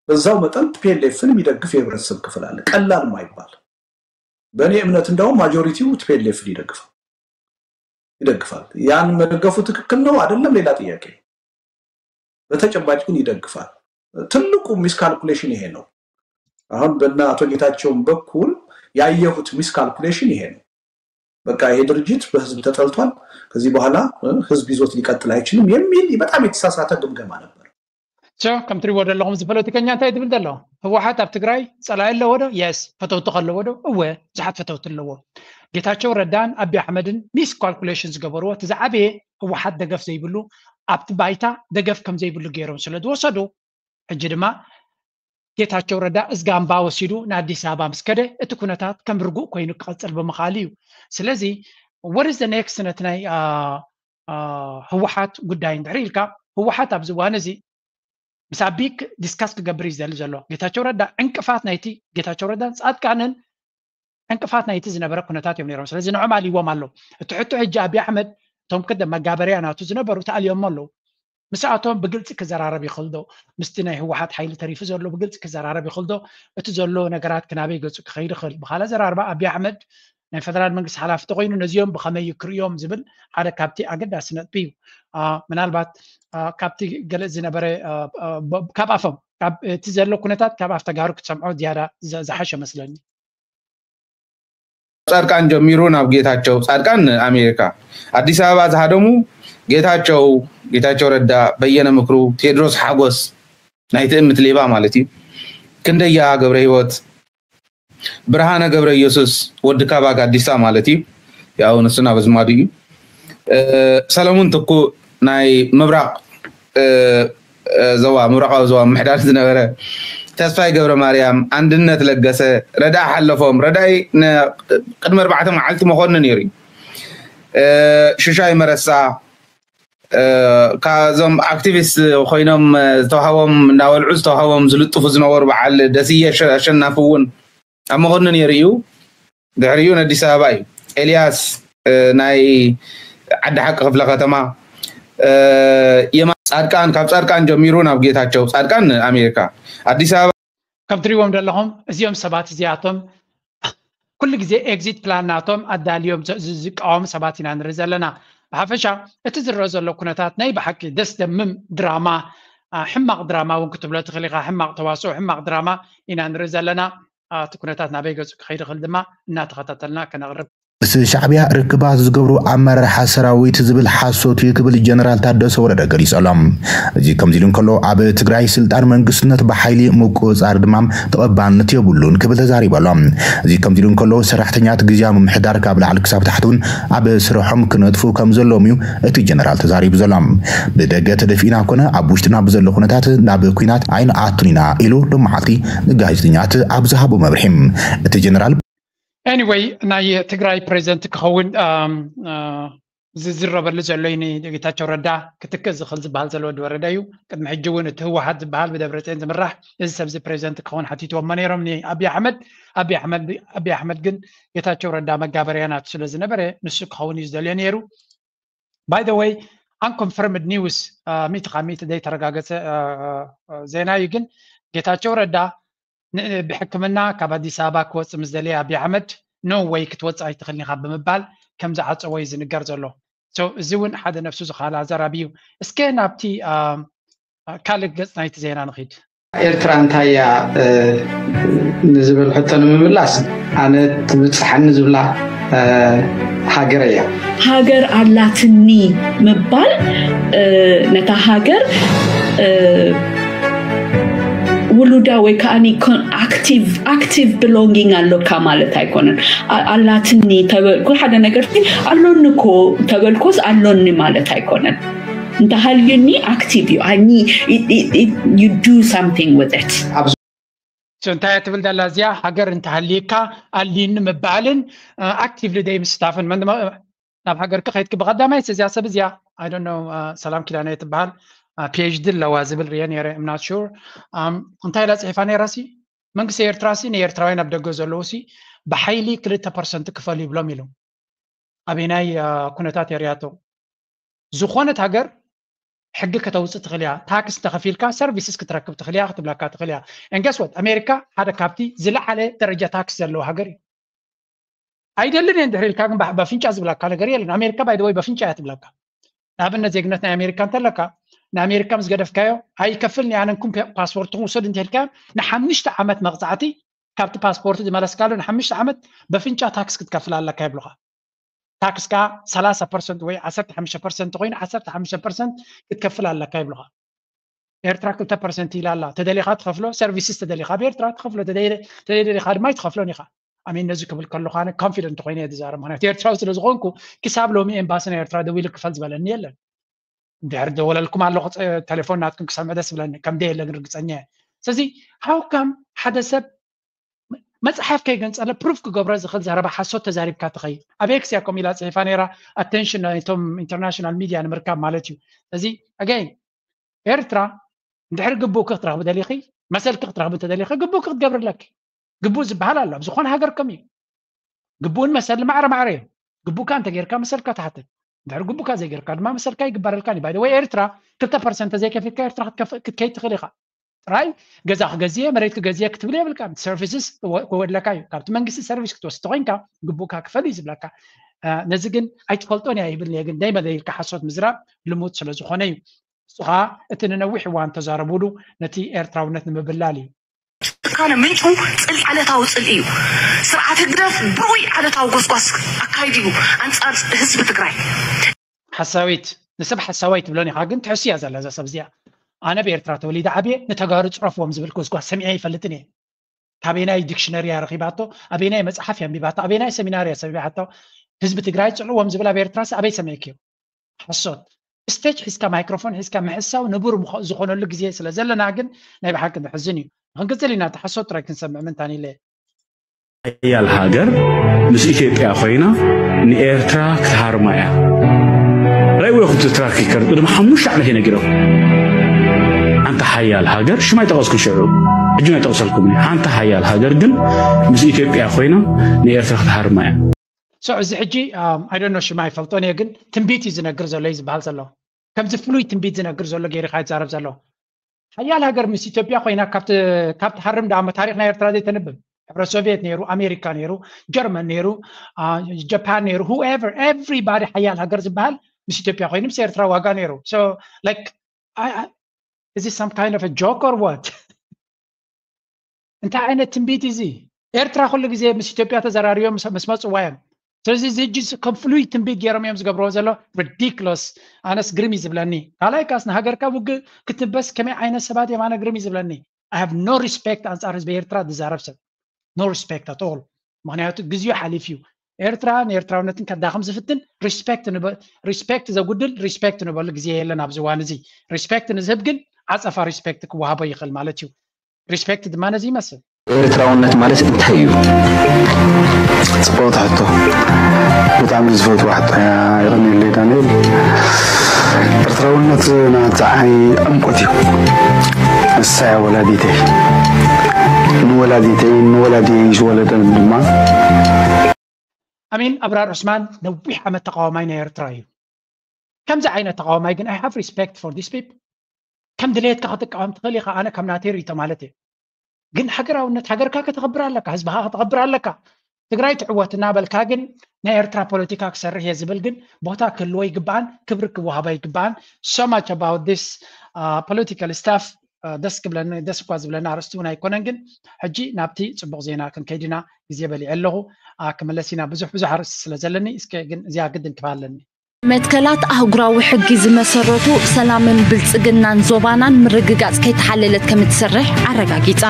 በዛው መጠን ቲፒኤልኤፍን የሚደግፍ የህብረተሰብ ክፍል አለ፣ ቀላል የማይባል። በእኔ እምነት እንደውም ማጆሪቲው ቲፒኤልኤፍን ይደግፋል ይደግፋል። ያን መደገፉ ትክክል ነው አይደለም ሌላ ጥያቄ። በተጨባጭ ግን ይደግፋል። ትልቁ ሚስካልኩሌሽን ይሄ ነው። አሁን በእነ አቶ ጌታቸውም በኩል ያየሁት ሚስካልኩሌሽን ይሄ ነው። በቃ ይሄ ድርጅት በህዝብ ተጠልቷል፣ ከዚህ በኋላ ህዝብ ይዞት ሊቀጥል አይችልም የሚል በጣም የተሳሳተ ግምገማ ነበር። ከምትሪዎ ዘለኹም እዚ ፖለቲከኛ እንታይ ትብል ዘሎ? ህወሓት ኣብ ትግራይ ፀላኢ ኣለዎ ዶ? የስ። ፈተውቲ ከለዎ ዶ? እወ፣ ብዙሓት ፈተውቲ ኣለዎ። ጌታቸው ረዳን ኣቢ ኣሕመድን ሚስካልኩሌሽን ዝገበርዎ እቲ ዝዓበየ ህወሓት ደገፍ ዘይብሉ ኣብቲ ባይታ ደገፍ ከም ዘይብሉ ገይሮም ስለ ዝወሰዱ ሕጂ ድማ ጌታቸው ረዳ እዝጋምባ ወሲዱ ንኣዲስ ኣበባ ምስ ከደ እቲ ኩነታት ከም ርጉእ ኮይኑ ክቐፅል ብምኽኣሉ እዩ። ስለዚ what is the next ነቲ ናይ ህወሓት ጉዳይ እንድሕር ኢልካ ህወሓት ኣብዚ እዋን እዚ ምስ ኣቢ ዲስካስ ክገብር እዩ ዝደሊ ዘሎ። ጌታቸው ረዳ ዕንቅፋት ናይቲ ጌታቸው ረዳን ፃድቃንን ዕንቅፋት ናይቲ ዝነበረ ኩነታት እዮም ነይሮም። ስለዚ ንዖም ኣልይዎም ኣሎ። እቲ ሕቶ ሕጂ ኣቢ ኣሕመድ እቶም ቅድም መጋበርያ ናቱ ዝነበሩ ተኣልዮሞ ኣለዉ። ምስኣቶም ብግልፂ ክዘራረብ ይኽእል ዶ? ምስቲ ናይ ህወሓት ሓይሊ ተሪፉ ዘሎ ብግልፂ ክዘራረብ ይኽእል ዶ? እቲ ዘሎ ነገራት ክናበይ ገፁ ክኸይድ ይኽእል? ብኻልእ ኣዘራርባ ኣቢ ኣሕመድ ናይ ፈደራል መንግስቲ ሓላፊ ተኮይኑ ነዚኦም ብኸመይ ክርእዮም ዝብል ሓደ ካብቲ ኣገዳሲ ነጥቢ እዩ። ምናልባት ካብቲ ገለ ዝነበረ ካብ ኣፎም እቲ ዘሎ ኩነታት ካብ ኣፍ ተጋሩ ክትሰምዖ ዝያዳ ዝሓሸ መስለኒ። ፃድቃን ጀሚሩ ናብ ጌታቸው ፃድቃን ኣሜሪካ ኣዲስ ኣበባ ዝሃደሙ ጌታቸው ጌታቸው ረዳ በየነ ምክሩ ቴድሮስ ሓጎስ ናይ ትእምት ሌባ ማለት እዩ። ክንደያ ገብረ ህይወት ብርሃነ ገብረ ኢየሱስ ወዲ ካባ ጋዲሳ ማለት እዩ። ያው ንሱ ናብ ኣዝማዱ እዩ። ሰለሙን ትኩእ ናይ ምብራቕ ዞባ ምብራቓዊ ዞባ ምሕዳር ዝነበረ ተስፋይ ገብረ ማርያም፣ ኣንድነት ለገሰ፣ ረዳኢ ሓለፎም፣ ረዳኢ ቅድሚ ኣርባዕተ መዓልቲ መኮንን ነይሩ እዩ። ሽሻይ መረሳ ካብዞም ኣክቲቪስት ኮይኖም ዝተዋሃቦም እንዳበልዑ ዝተዋሃቦም ዝልጥፉ ዝነበሩ በዓል ደስየ ኣሸናፊ እውን ኣብ መኮንን ነይሩ እዩ። ድሕሪኡ ንኣዲስ ኣበባ እዩ። ኤልያስ ናይ ዓዲ ሓቂ ክፍለ ከተማ የማ ፃድቃን ካብ ፃድቃን ጀሚሩ ናብ ጌታቸው ፃድቃን ኣሜሪካ ኣዲስ ኣበባ ከም ትሪዎም ዘለኹም እዚኦም ሰባት እዚኣቶም ኩሉ ግዜ ኤግዚት ፕላን ናቶም ኣዳልዮም ዝቃወሙ ሰባት ኢና ንርኢ ዘለና። ብሓፈሻ እቲ ዝረአ ዘሎ ኩነታት ናይ ብሓቂ ደስ ደምም ድራማ፣ ሕማቕ ድራማ እውን ክትብሎ ትኽእል ኢኻ፣ ሕማቕ ተዋስኦ፣ ሕማቕ ድራማ ኢና ንርኢ ዘለና። እቲ ኩነታት ናበይ ገፁ ክኸይድ ይኽእል ድማ እናተኸታተልና ከነቕርብ። ምስ ሻዕቢያ ርክባት ዝገብሩ ኣመራርሓ ሰራዊት ዝብል ሓሶት እዩ ክብል ጀነራል ታደሰ ወረደ ገሊጹ ኣሎ። እዚ ከምዚ ኢሉ እንከሎ ኣብ ትግራይ ስልጣን መንግስትነት ብሓይሊ ምቁፅፃር ድማ ተቐባልነት የብሉን ክብል ተዛሪቡ ኣሎ። እዚ ከምዚ ኢሉ እንከሎ ሰራሕተኛት ግዝያዊ ምምሕዳር ካብ ላዕሊ ክሳብ ታሕቲ እውን ኣብ ስርሖም ክነጥፉ ከም ዘለዎም እዩ እቲ ጀነራል ተዛሪቡ ዘሎ። ብደገ ተደፊእና ኮነ ኣብ ውሽጥና ብዘሎ ኩነታት ናብ ኩናት ኣይንኣቱን ኢና ኢሉ ሎማዓልቲ ንጋዜጠኛት ኣብ ዝሃቦ መብርሒ እቲ ጀነራል Anyway ናይ ትግራይ ፕሬዚደንት ክኸውን ዝዝረበሉ ዘሎ ጌታቸው ረዳ ክትክእ ዝኽእል ዝበሃል ዘሎ ወዲ ወረደ እዩ። ቅድሚ ሕጂ እውን እቲ ህወሓት ዝበሃል ብደብረፅዮን ዝምራሕ እዚ ሰብዚ ፕሬዚደንት ክኸውን ሓቲትዎሞ ነይሮም ንኣብይ ኣሕመድ። ኣብይ ኣሕመድ ግን ጌታቸው ረዳ መጋበርያ ናቱ ስለ ዝነበረ ንሱ ክኸውን እዩ ዝደልዮ ነይሩ። By the way unconfirmed news ሚእቲ ካብ ሚእቲ ዘይተረጋገፀ ዜና እዩ። ግን ጌታቸው ረዳ ብሕክምና ካብ ኣዲስ ኣበባ ክወፅእ ምስ ደለየ ኣብይ ኣሕመድ no way ክትወፅእ ኣይትኽእልን ኢኻ ብምባል ከም ዝዓፀዎ እዩ ዝንገር ዘሎ። እዚ እውን ሓደ ነፍሱ ዝኻላ ዘራቢ እዩ። እስከ ናብቲ ካልእ ገጽ ናይቲ ዜና ንኺድ። ኤርትራ እንታይ እያ ንዝብል ሕቶ ንምምላስ፣ ኣነ ትብጽሓኒ ዝብላ ሃገር እያ። ሃገር ኣላትኒ ምባል ነታ ሃገር ውሉዳ ወይ ከዓ ኣክቲቭ ብሎንጊንግ ኣሎካ ማለት ኣይኮነን። ኣላትኒ ተበልኩ ሓደ ነገር ኣሎኒ እኮ ተበልኩስ ኣሎኒ ማለት ኣይኮነን። እንተሃልዩኒ ኣክቲቭ እዩ። I need you do something with it። እንታይ ትብል ዘላ እዚኣ? ሃገር እንተሃልየካ ኣልዩኒ ምባልን ኣክቲቭሊ ደይ ምስታፍን። ናብ ሃገርካ ከይድኪ ብቐዳማይ እዚኣ ሰብ እዚኣ I don't know ሰላም ኪዳነ ትበሃል፣ ፒኤችዲ ኣለዋ ዝብል ርየ ነረ። I'm not sure እንታይ ኢላ ፅሒፋ ነይራ ሲ መንግስቲ ኤርትራ ሲ ንኤርትራውያን ኣብ ደገ ዘለዉ ሲ ብሓይሊ ክልተ ፐርሰንት ክፈሉ ይብሎም ኢሉ። ኣበናይ ኩነታት የርያቶ? ዝኾነት ሃገር ሕጊ ከተውፅእ ትኽእል እያ። ታክስ እንተኸፊልካ ሰርቪስስ ክትረክብ ትኽእል እያ ክትብለካ ትኽእል እያ። And guess what? ኣሜሪካ ሓደ ካብቲ ዝለዓለ ደረጃ ታክስ ዘለዎ ሃገር እዩ። ኣይደልን እየ እንድሕር ኢልካ ግን በፍንጫ ዝብለካ ነገር የለን። ኣሜሪካ by the way በፍንጫ እያ ትብለካ። ንኣብነት ዜግነት ናይ ኣሜሪካ እንተለካ ንኣሜሪካ ምስ ገደፍካዮ ኣይከፍልን እየ ኣነንኩም ፓስፖርትኩም ውሰዱ እንተልካ ንሓምሽተ ዓመት መቕፃዕቲ ካብቲ ፓስፖርት ዝመለስካሉ ንሓምሽተ ዓመት በፍንጫ ታክስ ክትከፍል ኣለካ ይብሉካ። ታክስ ከዓ ሰላሳ ፐርሰንት ወይ ዓሰርተ ሓሙሽተ ፐርሰንት ኮይኑ ዓሰርተ ሓሙሽተ ፐርሰንት ክትከፍል ኣለካ ይብሉካ። ኤርትራ ክልተ ፐርሰንት ኢላ ኣላ። ተደሊኻ ትኸፍሎ፣ ሰርቪስስ ተደሊኻ ኣብ ኤርትራ ትኸፍሎ፣ ተደሊኻ ድማ ኣይትኸፍሎን ኢኻ። ኣሜን ነዚ ክብል ከለኹ ኣነ ኮንፊደንት ኮይነ እየ ዝዛረብ። ምክንያቱ ኤርትራዊ ስለ ዝኾንኩ ክሳብ ሎሚ ኤምባሲ ናይ ኤርትራ ደዊሉ ክፈል ዝበለኒ የለን። እንድሕር ደወለልኩም ኣለኹ ቴሌፎን ናትኩም ክሰምዕ ደስ ብለኒ ከም ደየለ ግን ርግፀኛ እየ። ስለዚ ሃውካም ሓደ ሰብ መፅሓፍ ከይገንፀለ ፕሩፍ ክገብሮ ዝኽእል ዘረባ ሓሶት ተዛሪብካ ትኸይድ። ኣብ ኤክስ እያ ከምኡ ኢላ ፅሒፋ ነይራ። ኣቴንሽን ናይቶም ኢንተርናሽናል ሚድያ ንምርካብ ማለት እዩ። ስለዚ ኣገይን ኤርትራ እንድሕር ግቡእኪ ክትረኽቢ ደሊኺ መሰልኪ ክትረኽቢ እንተደሊኺ ግቡእኪ ክትገብሪ ኣለኪ። ግቡእ ዝበሃል ኣሎ ኣብ ዝኾነ ሃገር ከም እዩ። ግቡእን መሰል ማዕረ ማዕረ እዮም። ግቡእካ እንተጌርካ መሰልካ ትሓትት። እንድሕር ግቡእካ ዘይጌርካ ድማ መሰልካ ይግበረልካ እዩ። ባይ ወይ ኤርትራ ክልተ ፐርሰንት ዘይከፊልካ ኤርትራ ክትከይድ ትኽእል ኢኻ። ጥራይ ገዛ ክገዝየ መሬት ክገዝየ ክትብል የብልካ። ሰርቪስስ ክወድለካ እዩ። ካብቲ መንግስቲ ሰርቪስ ክትወስድ ተኮይንካ ግቡእካ ክፈል እዩ ዝብለካ። ነዚ ግን ኣይትፈልጦን እያ ይብል እየ ግን ደይመለ ኢልካ ሓሶት ምዝራብ ልሙድ ስለ ዝኾነ እዩ። እሱ ከዓ እቲ ንነዊሕ እዋን ተዛረቡሉ ነቲ ኤርትራውነት ንምብላል እዩ። ጭካነ ምንጩ ጽል ዓለታዊ ጽልኢ እዩ። ስርዓት ህግደፍ ብሩይ ዓለታዊ ጎስጓስ ኣካይዱ እዩ ኣንጻር ህዝቢ ትግራይ። ሓሳዊት ንሰብ ሓሳዋይ ትብሎን ኢኻ ግን ትሕሱ እያ ዘላ እዛ ሰብ እዚኣ። ኣነ ብኤርትራ ተወሊደ ዓብየ ንተጋሩ ጽረፍዎም ዝብል ጎስጓስ ሰሚዐ ኣይፈልጥን እየ። ካበየናይ ዲክሽነሪ እያ ረኺባቶ? ኣበየናይ መጽሓፍ እያ ኣንቢባቶ? ኣበየናይ ሰሚናር እያ ሰሚዓቶ? ህዝቢ ትግራይ ጽልዎም ዝብል ኣብ ኤርትራስ ኣበይ ሰሚዕክዮ? ሓሶት። ስቴጅ ሒዝካ ማይክሮፎን ሒዝካ ምሕሳው ንቡር ዝኾነሉ ግዜ ስለ ዘለና ግን ናይ ብሓቂ ዘሕዝን እዩ። ክንቅጽል ኢና እቲ ሓሶት ጥራይ ክንሰምዕ ምንታን ኢለ። ሓያል ሃገር ምስ ኢትዮጵያ ኮይና ንኤርትራ ክትሃርማ እያ። ራይወኹም ትትራክ ይከር ቅድሚ ሓሙሽተ ዓመት ነጊረኩም። ሓንቲ ሓያል ሃገር ሽማ ይጠቐስኩም ሽዑ ሕጂ ናይ ጠቕሰልኩም ሓንቲ ሓያል ሃገር ግን ምስ ኢትዮጵያ ኮይና ንኤርትራ ክትሃርማ እያ። So እዚ ሕጂ I don't know ሽማ ይፈልጦን እየ ግን ትንቢት እዩ ዝነግር ዘሎ እዩ ዝበሃል ዘሎ። ከምዚ ፍሉይ ትንቢት ዝነግር ዘሎ ገይርካ ይዛረብ ዘሎ። ሓያል ሃገር ምስ ኢትዮጵያ ኮይና ካብ ትሃርም ደኣ ታሪኽ ናይ ኤርትራ ዘይተንብብ። ሕብረት ሶቪየት ነይሩ፣ ኣሜሪካ ነይሩ፣ ጀርመን ነይሩ፣ ጀፓን ነይሩ፣ whoever everybody ሓያል ሃገር ዝበሃል ምስ ኢትዮጵያ ኮይኑ ምስ ኤርትራ ዋጋ ነይሩ። So like is this some kind of a joke or what? እንታይ ዓይነት ትንቢት እዚ? ኤርትራ ኩሉ ግዜ ምስ ኢትዮጵያ ተዘራሪቦም ምስ መፅዋ እዮም። ስለዚ እዚ ሕጂ ከም ፍሉይ ትንቢት ገይሮም እዮም ዝገብርዎ ዘሎ። ሪዲክሎስ። ኣነስ ግርም እዩ ዝብለኒ። ካልኣይ ካስ ንሃገርካ ውግእ ክትንበስ ከመይ ዓይነት ሰባት እዮም ኣነ ግርም እዩ ዝብለኒ። I have no respect ኣንፃር ህዝቢ ኤርትራ ዝዛረብ ሰብ። No respect at all። ምክንያቱ ግዜኡ ሓሊፍ እዩ። ኤርትራ ንኤርትራውነትን ከዳኽም ዝፍትን ሪስፔክት ዘጉድል ሪስፔክት ንበሉ ግዜ የለን ኣብዚ እዋን እዚ። ሪስፔክት ንዝህብ ግን ዓፀፋ ሪስፔክት ክወሃቦ ይኽእል ማለት እዩ። ሪስፔክት ድማ ነዚ ይመስል። ኤርትራውነት ማለት እንታይ እዩ? ጽቡቕ ሕቶ። ብጣዕሚ ዝፈትዋ ሕቶ እያ። የቐንየለይ ዳንኤል። ኤርትራውነት ናትዓይ ዕምቆት እዩ። ንሳ እያ ወላዲተይ። ንወላዲተይ ንወላዲየይ ዝወለደን ድማ ኣሚን ኣብራር ዑስማን ነዊሕ ዓመት ተቃዋማይ ናይ ኤርትራ እዩ። ከምዚ ዓይነት ተቃዋማይ ግን I have respect for this people። ከም ድሌትካ ክትቃወም ትኽእል ኢኻ። ኣነ ከም ናተይ ርእይቶ ማለት እየ። ግን ሃገራውነት ሃገርካ ከተኽብር ኣለካ፣ ህዝብኻ ከተኽብር ኣለካ። ትግራይ ትዕወት እናበልካ ግን ናይ ኤርትራ ፖለቲካ ክሰርሕ እየ ዝብል ግን ቦታ ክህልዎ ይግባኣን ክብሪ ክወሃቦ ይግባኣን። So much about this political stuff። ደስ ክብለኒ ደስ እኳ ዝብለኒ ኣርእስቲ እውን ኣይኮነን፣ ግን ሕጂ ናብቲ ፅቡቕ ዜና ክንከይድ ኢና። ግዜ በሊዐ ኣለኹ። ክምለስ ኢና፣ ብዙሕ ብዙሕ ኣርእስቲ ስለ ዘለኒ። እስከ ግን እዚኣ ግድን ክብሃለኒ። መትከላት ኣህጉራዊ ሕጊ ዝመሰረቱ ሰላምን ብልጽግናን ዞባናን ምርግጋጽ ከይተሓለለት ከም እትሰርሕ ኣረጋጊጻ።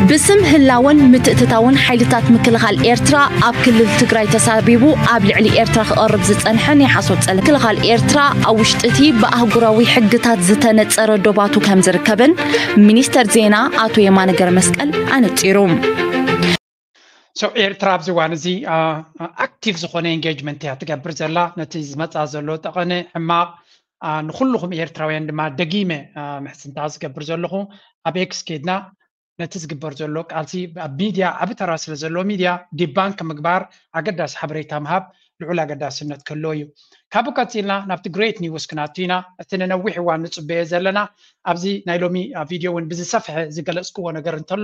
ብስም ህላወን ምትእትታውን ሓይልታት ምክልኻል ኤርትራ ኣብ ክልል ትግራይ ተሳቢቡ ኣብ ልዕሊ ኤርትራ ክቐርብ ዝጸንሐ ናይ ሓሶት ጸለ ምክልኻል ኤርትራ ኣብ ውሽጢ እቲ ብኣህጉራዊ ሕግታት ዝተነጸረ ዶባቱ ከም ዝርከብን ሚኒስተር ዜና ኣቶ የማነ ገረመስቀል ኣነጺሩ። So ኤርትራ ኣብዚ እዋን እዚ ኣክቲቭ ዝኾነ ኤንጌጅመንት እያ ትገብር ዘላ። ነቲ ዝመፃ ዘሎ ጠቐነ ሕማቕ ንኩልኹም ኤርትራውያን ድማ ደጊመ ምሕፅንታ ዝገብር ዘለኹ ኣብ ኤክስ ኬድና ነቲ ዝግበር ዘሎ ቃልሲ ኣብ ሚድያ ዓቢ ተራ ስለ ዘለዎ ሚድያ ዲባንክ ምግባር ኣገዳሲ ሓበሬታ ምሃብ ልዑል ኣገዳስነት ክህልዎ እዩ። ካብኡ ቀፂልና ናብቲ ግሬት ኒውስ ክናቱ ኢና። እቲ ንነዊሕ እዋን ንፅበዮ ዘለና ኣብዚ ናይ ሎሚ ቪድዮ እውን ብዝሰፍሐ ዝገለፅክዎ ነገር እንተሎ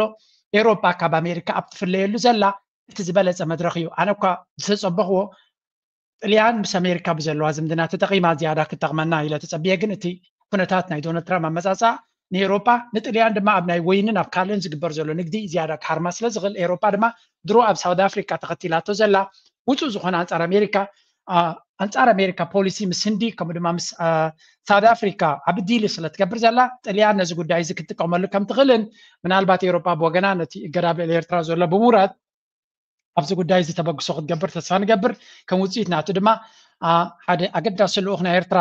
ኤውሮጳ ካብ ኣሜሪካ ኣብ ትፍለየሉ ዘላ እቲ ዝበለፀ መድረኽ እዩ። ኣነ እኳ ዝተፀበኽዎ ጥልያን ምስ ኣሜሪካ ብዘለዋ ዝምድና ተጠቒማ ዝያዳ ክጠቕመና ኢለ ተፀብየ፣ ግን እቲ ኩነታት ናይ ዶናልድ ትራምፕ ኣመፃፅኣ ንኤውሮጳ ንጥልያን ድማ ኣብ ናይ ወይንን ኣብ ካልእን ዝግበር ዘሎ ንግዲ ዝያዳ ክሃርማ ስለ ዝኽእል ኤውሮጳ ድማ ድሮ ኣብ ሳውት ኣፍሪካ ተኸቲላቶ ዘላ ውፁእ ዝኾነ ኣንፃር ኣሜሪካ ኣንፃር ኣሜሪካ ፖሊሲ ምስ ህንዲ ከምኡ ድማ ምስ ሳውት ኣፍሪካ ዓቢ ዲል ስለ ትገብር ዘላ ጥልያን ነዚ ጉዳይ እዚ ክትጥቀመሉ ከም ትኽእልን ምናልባት ኤውሮጳ ብወገና ነቲ እገዳ ኣብ ልዕሊ ኤርትራ ዘሎ ብምውራድ ኣብዚ ጉዳይ እዚ ተበግሶ ክትገብር ተስፋ ንገብር። ከም ውፅኢት ናቱ ድማ ሓደ ኣገዳሲ ልኡኽ ናይ ኤርትራ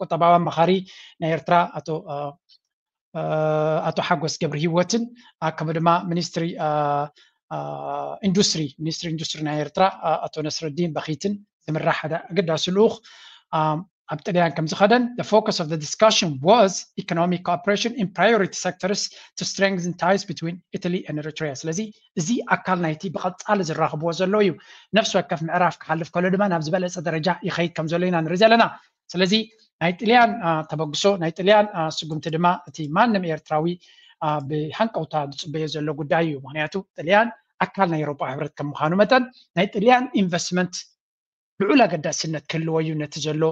ቁጠባዊ ኣማኻሪ ናይ ኤርትራ ኣቶ ሓጎስ ገብረ ህይወትን ከምኡ ድማ ሚኒስትሪ ኢንዱስትሪ ሚኒስትሪ ኢንዱስትሪ ናይ ኤርትራ ኣቶ ነስረዲን በኺትን ዝምራሕ ሓደ ኣገዳሲ ልኡኽ ኣብ ጥልያን ከም ዝኸደን the focus of the discussion was economic cooperation in priority sectors to strengthen ties between Italy and Eritrea። ስለዚ እዚ ኣካል ናይቲ ብቐጻሊ ዝራኽብዎ ዘለዉ እዩ። ነፍሲ ወከፍ ምዕራፍ ክሓልፍ ከሎ ድማ ናብ ዝበለጸ ደረጃ ይኸይድ ከም ዘሎ ኢና ንርኢ ዘለና። ስለዚ ናይ ጥልያን ተበግሶ ናይ ጥልያን ስጉምቲ ድማ እቲ ማንም ኤርትራዊ ብሃንቀውታ ዝጽበዮ ዘሎ ጉዳይ እዩ። ምክንያቱ ጥልያን ኣካል ናይ ኤውሮጳ ሕብረት ከም ምዃኑ መጠን ናይ ጥልያን ኢንቨስትመንት ልዑል ኣገዳስነት ክህልዎ እዩ ነቲ ዘሎ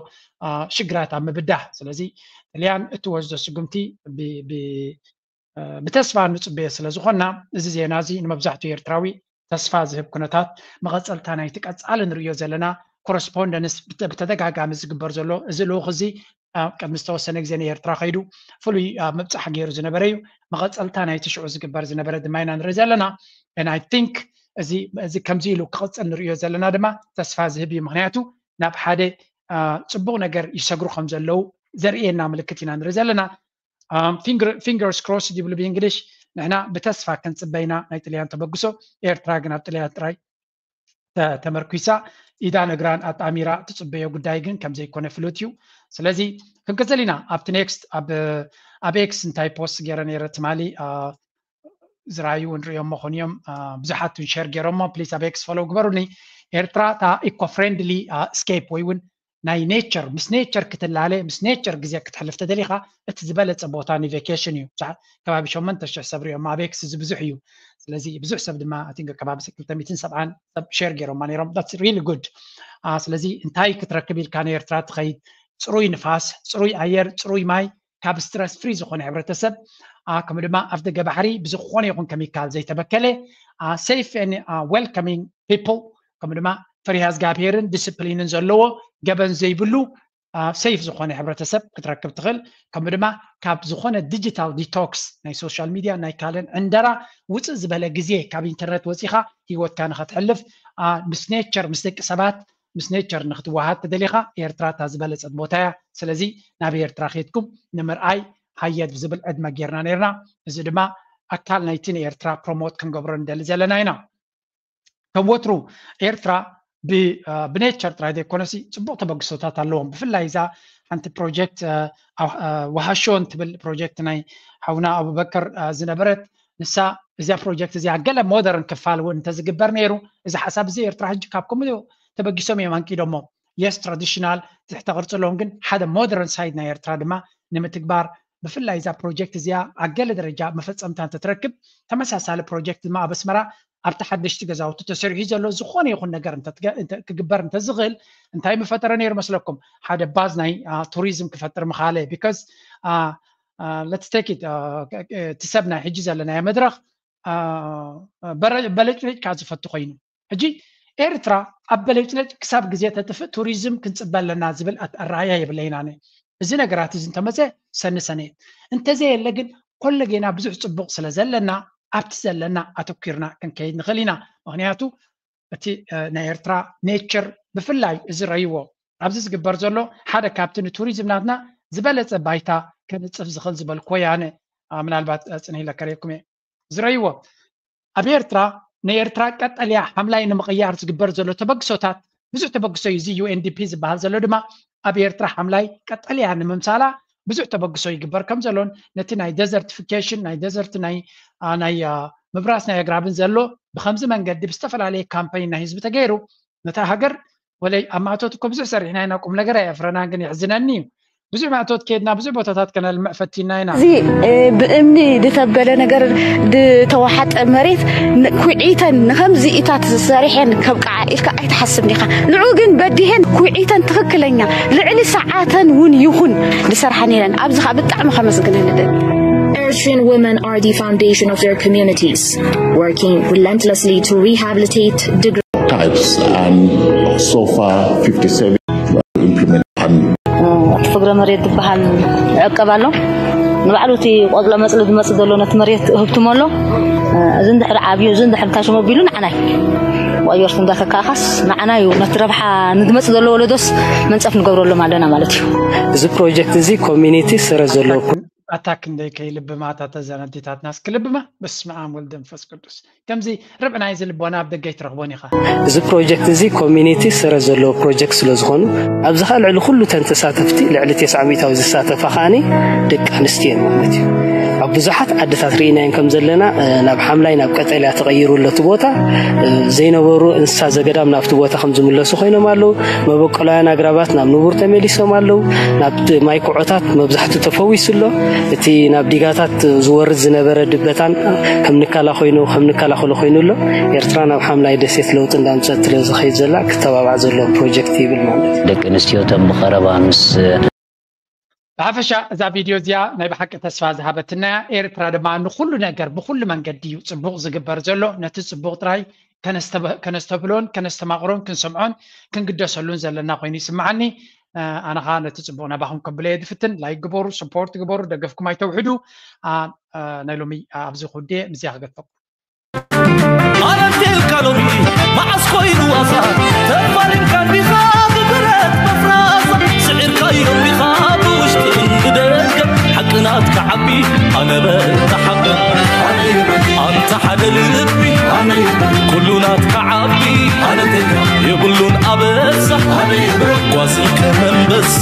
ሽግራት ኣብ ምብዳህ። ስለዚ ጥልያን እትወስዶ ስጉምቲ ብተስፋ ንፅበዮ ስለ ዝኾንና እዚ ዜና እዚ ንመብዛሕትኡ ኤርትራዊ ተስፋ ዝህብ ኩነታት መቐፀልታ ናይቲ ቀፃሊ ንርእዮ ዘለና ኮረስፖንደንስ ብተደጋጋሚ ዝግበር ዘሎ እዚ ልኡኽ እዚ ቅድሚ ዝተወሰነ ግዜ ንኤርትራ ከይዱ ፍሉይ ምብፃሕ ገይሩ ዝነበረ እዩ። መቐፀልታ ናይቲ ሽዑ ዝግበር ዝነበረ ድማ ኢና ንርኢ ዘለና። I think እዚ ከምዚ ኢሉ ክቕፅል ንርእዮ ዘለና ድማ ተስፋ ዝህብ እዩ። ምክንያቱ ናብ ሓደ ፅቡቕ ነገር ይሰግሩ ከም ዘለዉ ዘርእየና ምልክት ኢና ንርኢ ዘለና። fingers crossed ይብሉ ብእንግሊሽ። ንሕና ብተስፋ ክንፅበ ኢና ናይ ጥልያን ተበግሶ። ኤርትራ ግን ኣብ ጥልያን ጥራይ ተመርኲሳ ኢዳን እግራን ኣጣሚራ ትፅበዮ ጉዳይ ግን ከም ዘይኮነ ፍሉጥ እዩ። ስለዚ ክንቅፅል ኢና ኣብቲ ኔክስት ኣብ ኤክስ እንታይ ፖስት ገይረ ነይረ ትማሊ ዝረኣዩ ንሪኦም መኾኑ እዮም። ብዙሓት እውን ሸር ገይሮሞ ፕሊስ ኣብ ኤክስ ፎሎው ግበሩኒ። ኤርትራ እታ ኢኮ ፍሬንድሊ ስኬፕ ወይ እውን ናይ ኔቸር ምስ ኔቸር ክትላለ ምስ ኔቸር ግዜ ክትሕልፍ ተደሊኻ እቲ ዝበለፀ ቦታ ንቬኬሽን እዩ። ብዙሓት ከባቢ ሸሞንተ ሽሕ ሰብ ሪኦም ኣብ ኤክስ እዚ ብዙሕ እዩ። ስለዚ ብዙሕ ሰብ ድማ I think ከባቢ ክልተ ሚእትን ሰብዓን ሰብ ሼር ገይሮማ ነይሮም። That's really good። ስለዚ እንታይ ክትረክብ ኢልካ ንኤርትራ ትኸይድ? ፅሩይ ንፋስ፣ ፅሩይ ኣየር፣ ፅሩይ ማይ፣ ካብ ስትረስ ፍሪ ዝኾነ ሕብረተሰብ ከምኡ ድማ ኣፍ ደገ ባሕሪ ብዝኾነ ይኹን ከሚካል ዘይተበከለ safe and welcoming people ከምኡ ድማ ፈሪሃ እግዚኣብሄርን ዲስፕሊንን ዘለዎ ገበን ዘይብሉ ሴፍ ዝኾነ ሕብረተሰብ ክትረክብ ትኽእል። ከምኡ ድማ ካብ ዝኾነ ዲጂታል ዲቶክስ ናይ ሶሻል ሚድያ ናይ ካልእን ዕንደራ ውፅእ ዝበለ ግዜ ካብ ኢንተርነት ወፂኻ ህይወትካ ንኸትሕልፍ ምስ ኔቸር ምስ ደቂ ሰባት ምስ ኔቸር ንክትወሃድ ተደሊኻ ኤርትራ እታ ዝበለፀት ቦታ እያ። ስለዚ ናብ ኤርትራ ከይድኩም ንምርኣይ ሃየት ብዝብል ዕድመ ጌርና ነርና። እዚ ድማ ኣካል ናይቲ ንኤርትራ ፕሮሞት ክንገብሮ ንደሊ ዘለና ኢና። ከም ወትሩ ኤርትራ ብኔቸር ጥራይ ዘይኮነሲ ፅቡቅ ተበግሶታት ኣለዎም። ብፍላይ እዛ ሓንቲ ፕሮጀክት ወሃሾ እንትብል ፕሮጀክት ናይ ሓውና ኣቡበከር ዝነበረት ንሳ እዚኣ ፕሮጀክት እዚኣ ገለ ሞደርን ክፋል እውን እንተዝግበር ነይሩ እዚ ሓሳብ እዚ ኤርትራ ሕጂ ካብ ከምኡ ተበጊሶም እዮም ኣንቂዶሞ። የስ ትራዲሽናል ትሕተ ቅርፂ ኣለዎም ግን ሓደ ሞደርን ሳይድ ናይ ኤርትራ ድማ ንምትግባር ብፍላይ እዛ ፕሮጀክት እዚኣ ኣብ ገለ ደረጃ መፈፀምታ እንተትረክብ ተመሳሳሊ ፕሮጀክት ድማ ኣብ ኣስመራ ኣብቲ ሓደሽቲ ገዛውቲ ተሰሪሑ ዘሎ ዝኾነ ይኹን ነገር እንተ ትገ- እንተ- ክግበር እንተዝኽእል እንታይ ምፈጠረ ነይሩ መስለኩም? ሓደ ባዝ ናይ ቱሪዝም ክፈጥር ምኻለ። Because let's take it፣ እቲ ሰብ ናይ ሕጂ ዘለናዮ መድረኽ በለጭለጭ ካብ ዝፈቱ ኮይኑ፣ ሕጂ ኤርትራ ኣብ በለጭለጭ ክሳብ ግዜ ተጥፍእ ቱሪዝም ክንፅበ ኣለና ዝብል ኣረኣያ የብለይን ኣነ። እዚ ነገራት እዚ እንተመፀ ሰኒ ሰነ እዩ። እንተዘየለ ግን ኮለጌና ብዙሕ ፅቡቕ ስለ ዘለና ኣብቲ ዘለና ኣተኪርና ክንከይድ ንኽእል ኢና። ምክንያቱ እቲ ናይ ኤርትራ ኔቸር ብፍላይ እዚ ረይዎ ኣብዚ ዝግበር ዘሎ ሓደ ካብቲ ንቱሪዝም ናትና ዝበለፀ ባይታ ከንፅፍ ዝኽእል ዝበልክዎ ያነ ምናልባት ፅንሂለ ከርእየኩም እየ። ዝረይዎ ኣብ ኤርትራ ንኤርትራ ቀጠልያ ሓምላይ ንምቕያር ዝግበር ዘሎ ተበግሶታት ብዙሕ ተበግሶ እዩ። እዚ ዩኤንዲፒ ዝበሃል ዘሎ ድማ ኣብ ኤርትራ ሓምላይ ቀጠልያ ንምምሳላ ብዙሕ ተበግሶ ይግበር ከም ዘሎን ነቲ ናይ ደዘርቲፊኬሽን ናይ ደዘርት ናይ ናይ ምብራስ ናይ ኣግራብን ዘሎ ብከምዚ መንገዲ ብዝተፈላለየ ካምፓይን ናይ ህዝቢ ተገይሩ ነታ ሃገር ወለይ ኣብ ማእቶት እኮ ብዙሕ ሰሪሕና ኢና፣ ቁም ነገር ኣየፍረናን፣ ግን የሕዝነኒ እዩ። ብዙሕ ማእቶት ከድና ብዙሕ ቦታታት ከነልምዕ ፈቲና ኢና። እዚ ብእምኒ ዝተበለ ነገር ዝተዋሓጠ መሬት ኩዒተን ንከምዚ ኢታት ሰሪሐን ከብቃዓ ኢልካ ኣይትሓስብ ዲኻ? ንዑ ግን በዲሄን ኩዒተን ትኽክለኛ ልዕሊ ሰዓተን እውን ይኹን ዝሰርሓ ነይረን። ኣብዚ ከዓ ብጣዕሚ ከመስግነን እደሊ። Eritrean women are the foundation of their communities, working relentlessly to rehabilitate, degrade. Types, and so far fifty-seven implement. እቲ ፍግረ መሬት ዝበሃል ይዕቀብ ኣሎ። ንባዕሉ እቲ ቆፅሎ መፅሊ ዝመፅእ ዘሎ ነቲ መሬት ህብትሞ ኣሎ። እዚ እንድሕር ዓብዩ፣ እዚ እንድሕር ታሽሞ ቢሉ ንዓናይ ወዮርት እንዳተካእኻስ ንዓና እዩ ነቲ ረብሓ ንዝመፅእ ዘሎ ወለዶስ መንፀፍ ንገብረሎም ኣለና ማለት እዩ። እዚ ፕሮጀክት እዚ ኮሚኒቲ ስረ ዘለዎ ኣታ ክንደይ ከይልብማ እታ ተዘን ኣዴታትናስ ክልብማ። በስመ ኣብ ወልድ መንፈስ ቅዱስ። ከምዚ ርብዒ ናይዚ ልቦና ኣብ ደገ ኣይትረኽቦን ኢኻ። እዚ ፕሮጀክት እዚ ኮሚኒቲ ስረ ዘለዎ ፕሮጀክት ስለ ዝኾኑ ኣብዚ ኸዓ ልዕሊ ኩሉ ተን ተሳተፍቲ ልዕሊ ተስዓ ሚእታዊ ዝሳተፋ ኸዓኒ ደቂ ኣንስትዮ እየን ማለት እዩ። ኣብ ብዙሓት ዓድታት ርኢናየን ከም ዘለና ናብ ሓምላይ ናብ ቀጠልያ ተቐይሩ ኣሎ እቲ ቦታ። ዘይነበሩ እንስሳ ዘገዳም ናብቲ ቦታ ከም ዝምለሱ ኮይኖም ኣለዉ። መበቆላውያን ኣግራባት ናብ ንቡር ተመሊሶም ኣለዉ። ናብቲ ማይ ኩዖታት መብዛሕቱ ተፈዊሱ ኣሎ። እቲ ናብ ዲጋታት ዝወርድ ዝነበረ ድበታን ከም ንካላ ኮይኑ ከም ንከላኸሎ ኮይኑ ኣሎ። ኤርትራ ናብ ሓምላይ ደሴት ለውጢ እንዳምፀት ስለ ዝኸይድ ዘላ ክተባባዕ ዘለዎ ፕሮጀክት ይብል ማለት እዩ። ደቂ ኣንስትዮ እተን ብቐረባ ምስ ብሓፈሻ እዛ ቪድዮ እዚኣ ናይ ብሓቂ ተስፋ ዝሃበትና እያ። ኤርትራ ድማ ንኹሉ ነገር ብኹሉ መንገዲ እዩ ፅቡቕ ዝግበር ዘሎ። ነቲ ፅቡቕ ጥራይ ከነስተብህሎን ከነስተማቕሮን ክንሰምዖን ክንግደሰሉን ዘለና ኮይኑ ይስምዓኒ። ኣነ ኸዓ ነቲ ፅቡቕ ናባኹም ከብለየ ዝፍትን። ላይክ ግበሩ፣ ሰፖርት ግበሩ፣ ደገፍኩም ኣይተውሕዱ። ናይ ሎሚ ኣብዚ ክውድየ ምስዚኣ ክገድፈኩም። ኣረቴልካ ሎሚ መዓስ ኮይኑ ዋሳ ተፋሊምካ እንዲኻ ብብረት መፍራስ ስዒርካዮ እንዲኻ ብውሽጥን ብደገ ሓቂ ናትካ ዓቢ ኣነ በታ ሓቂ ኣንታ ሓደ ልቢ ኩሉ ናትካ ዓቢ የብሉን ኣበሳ ጓዝን ከመንበሳ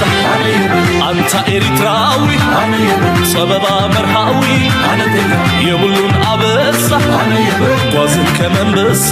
ኣንታ ኤሪትራዊ ጸበባ መርሃዊ የብሉን ኣበሳ ጓዝን ከመንበሳ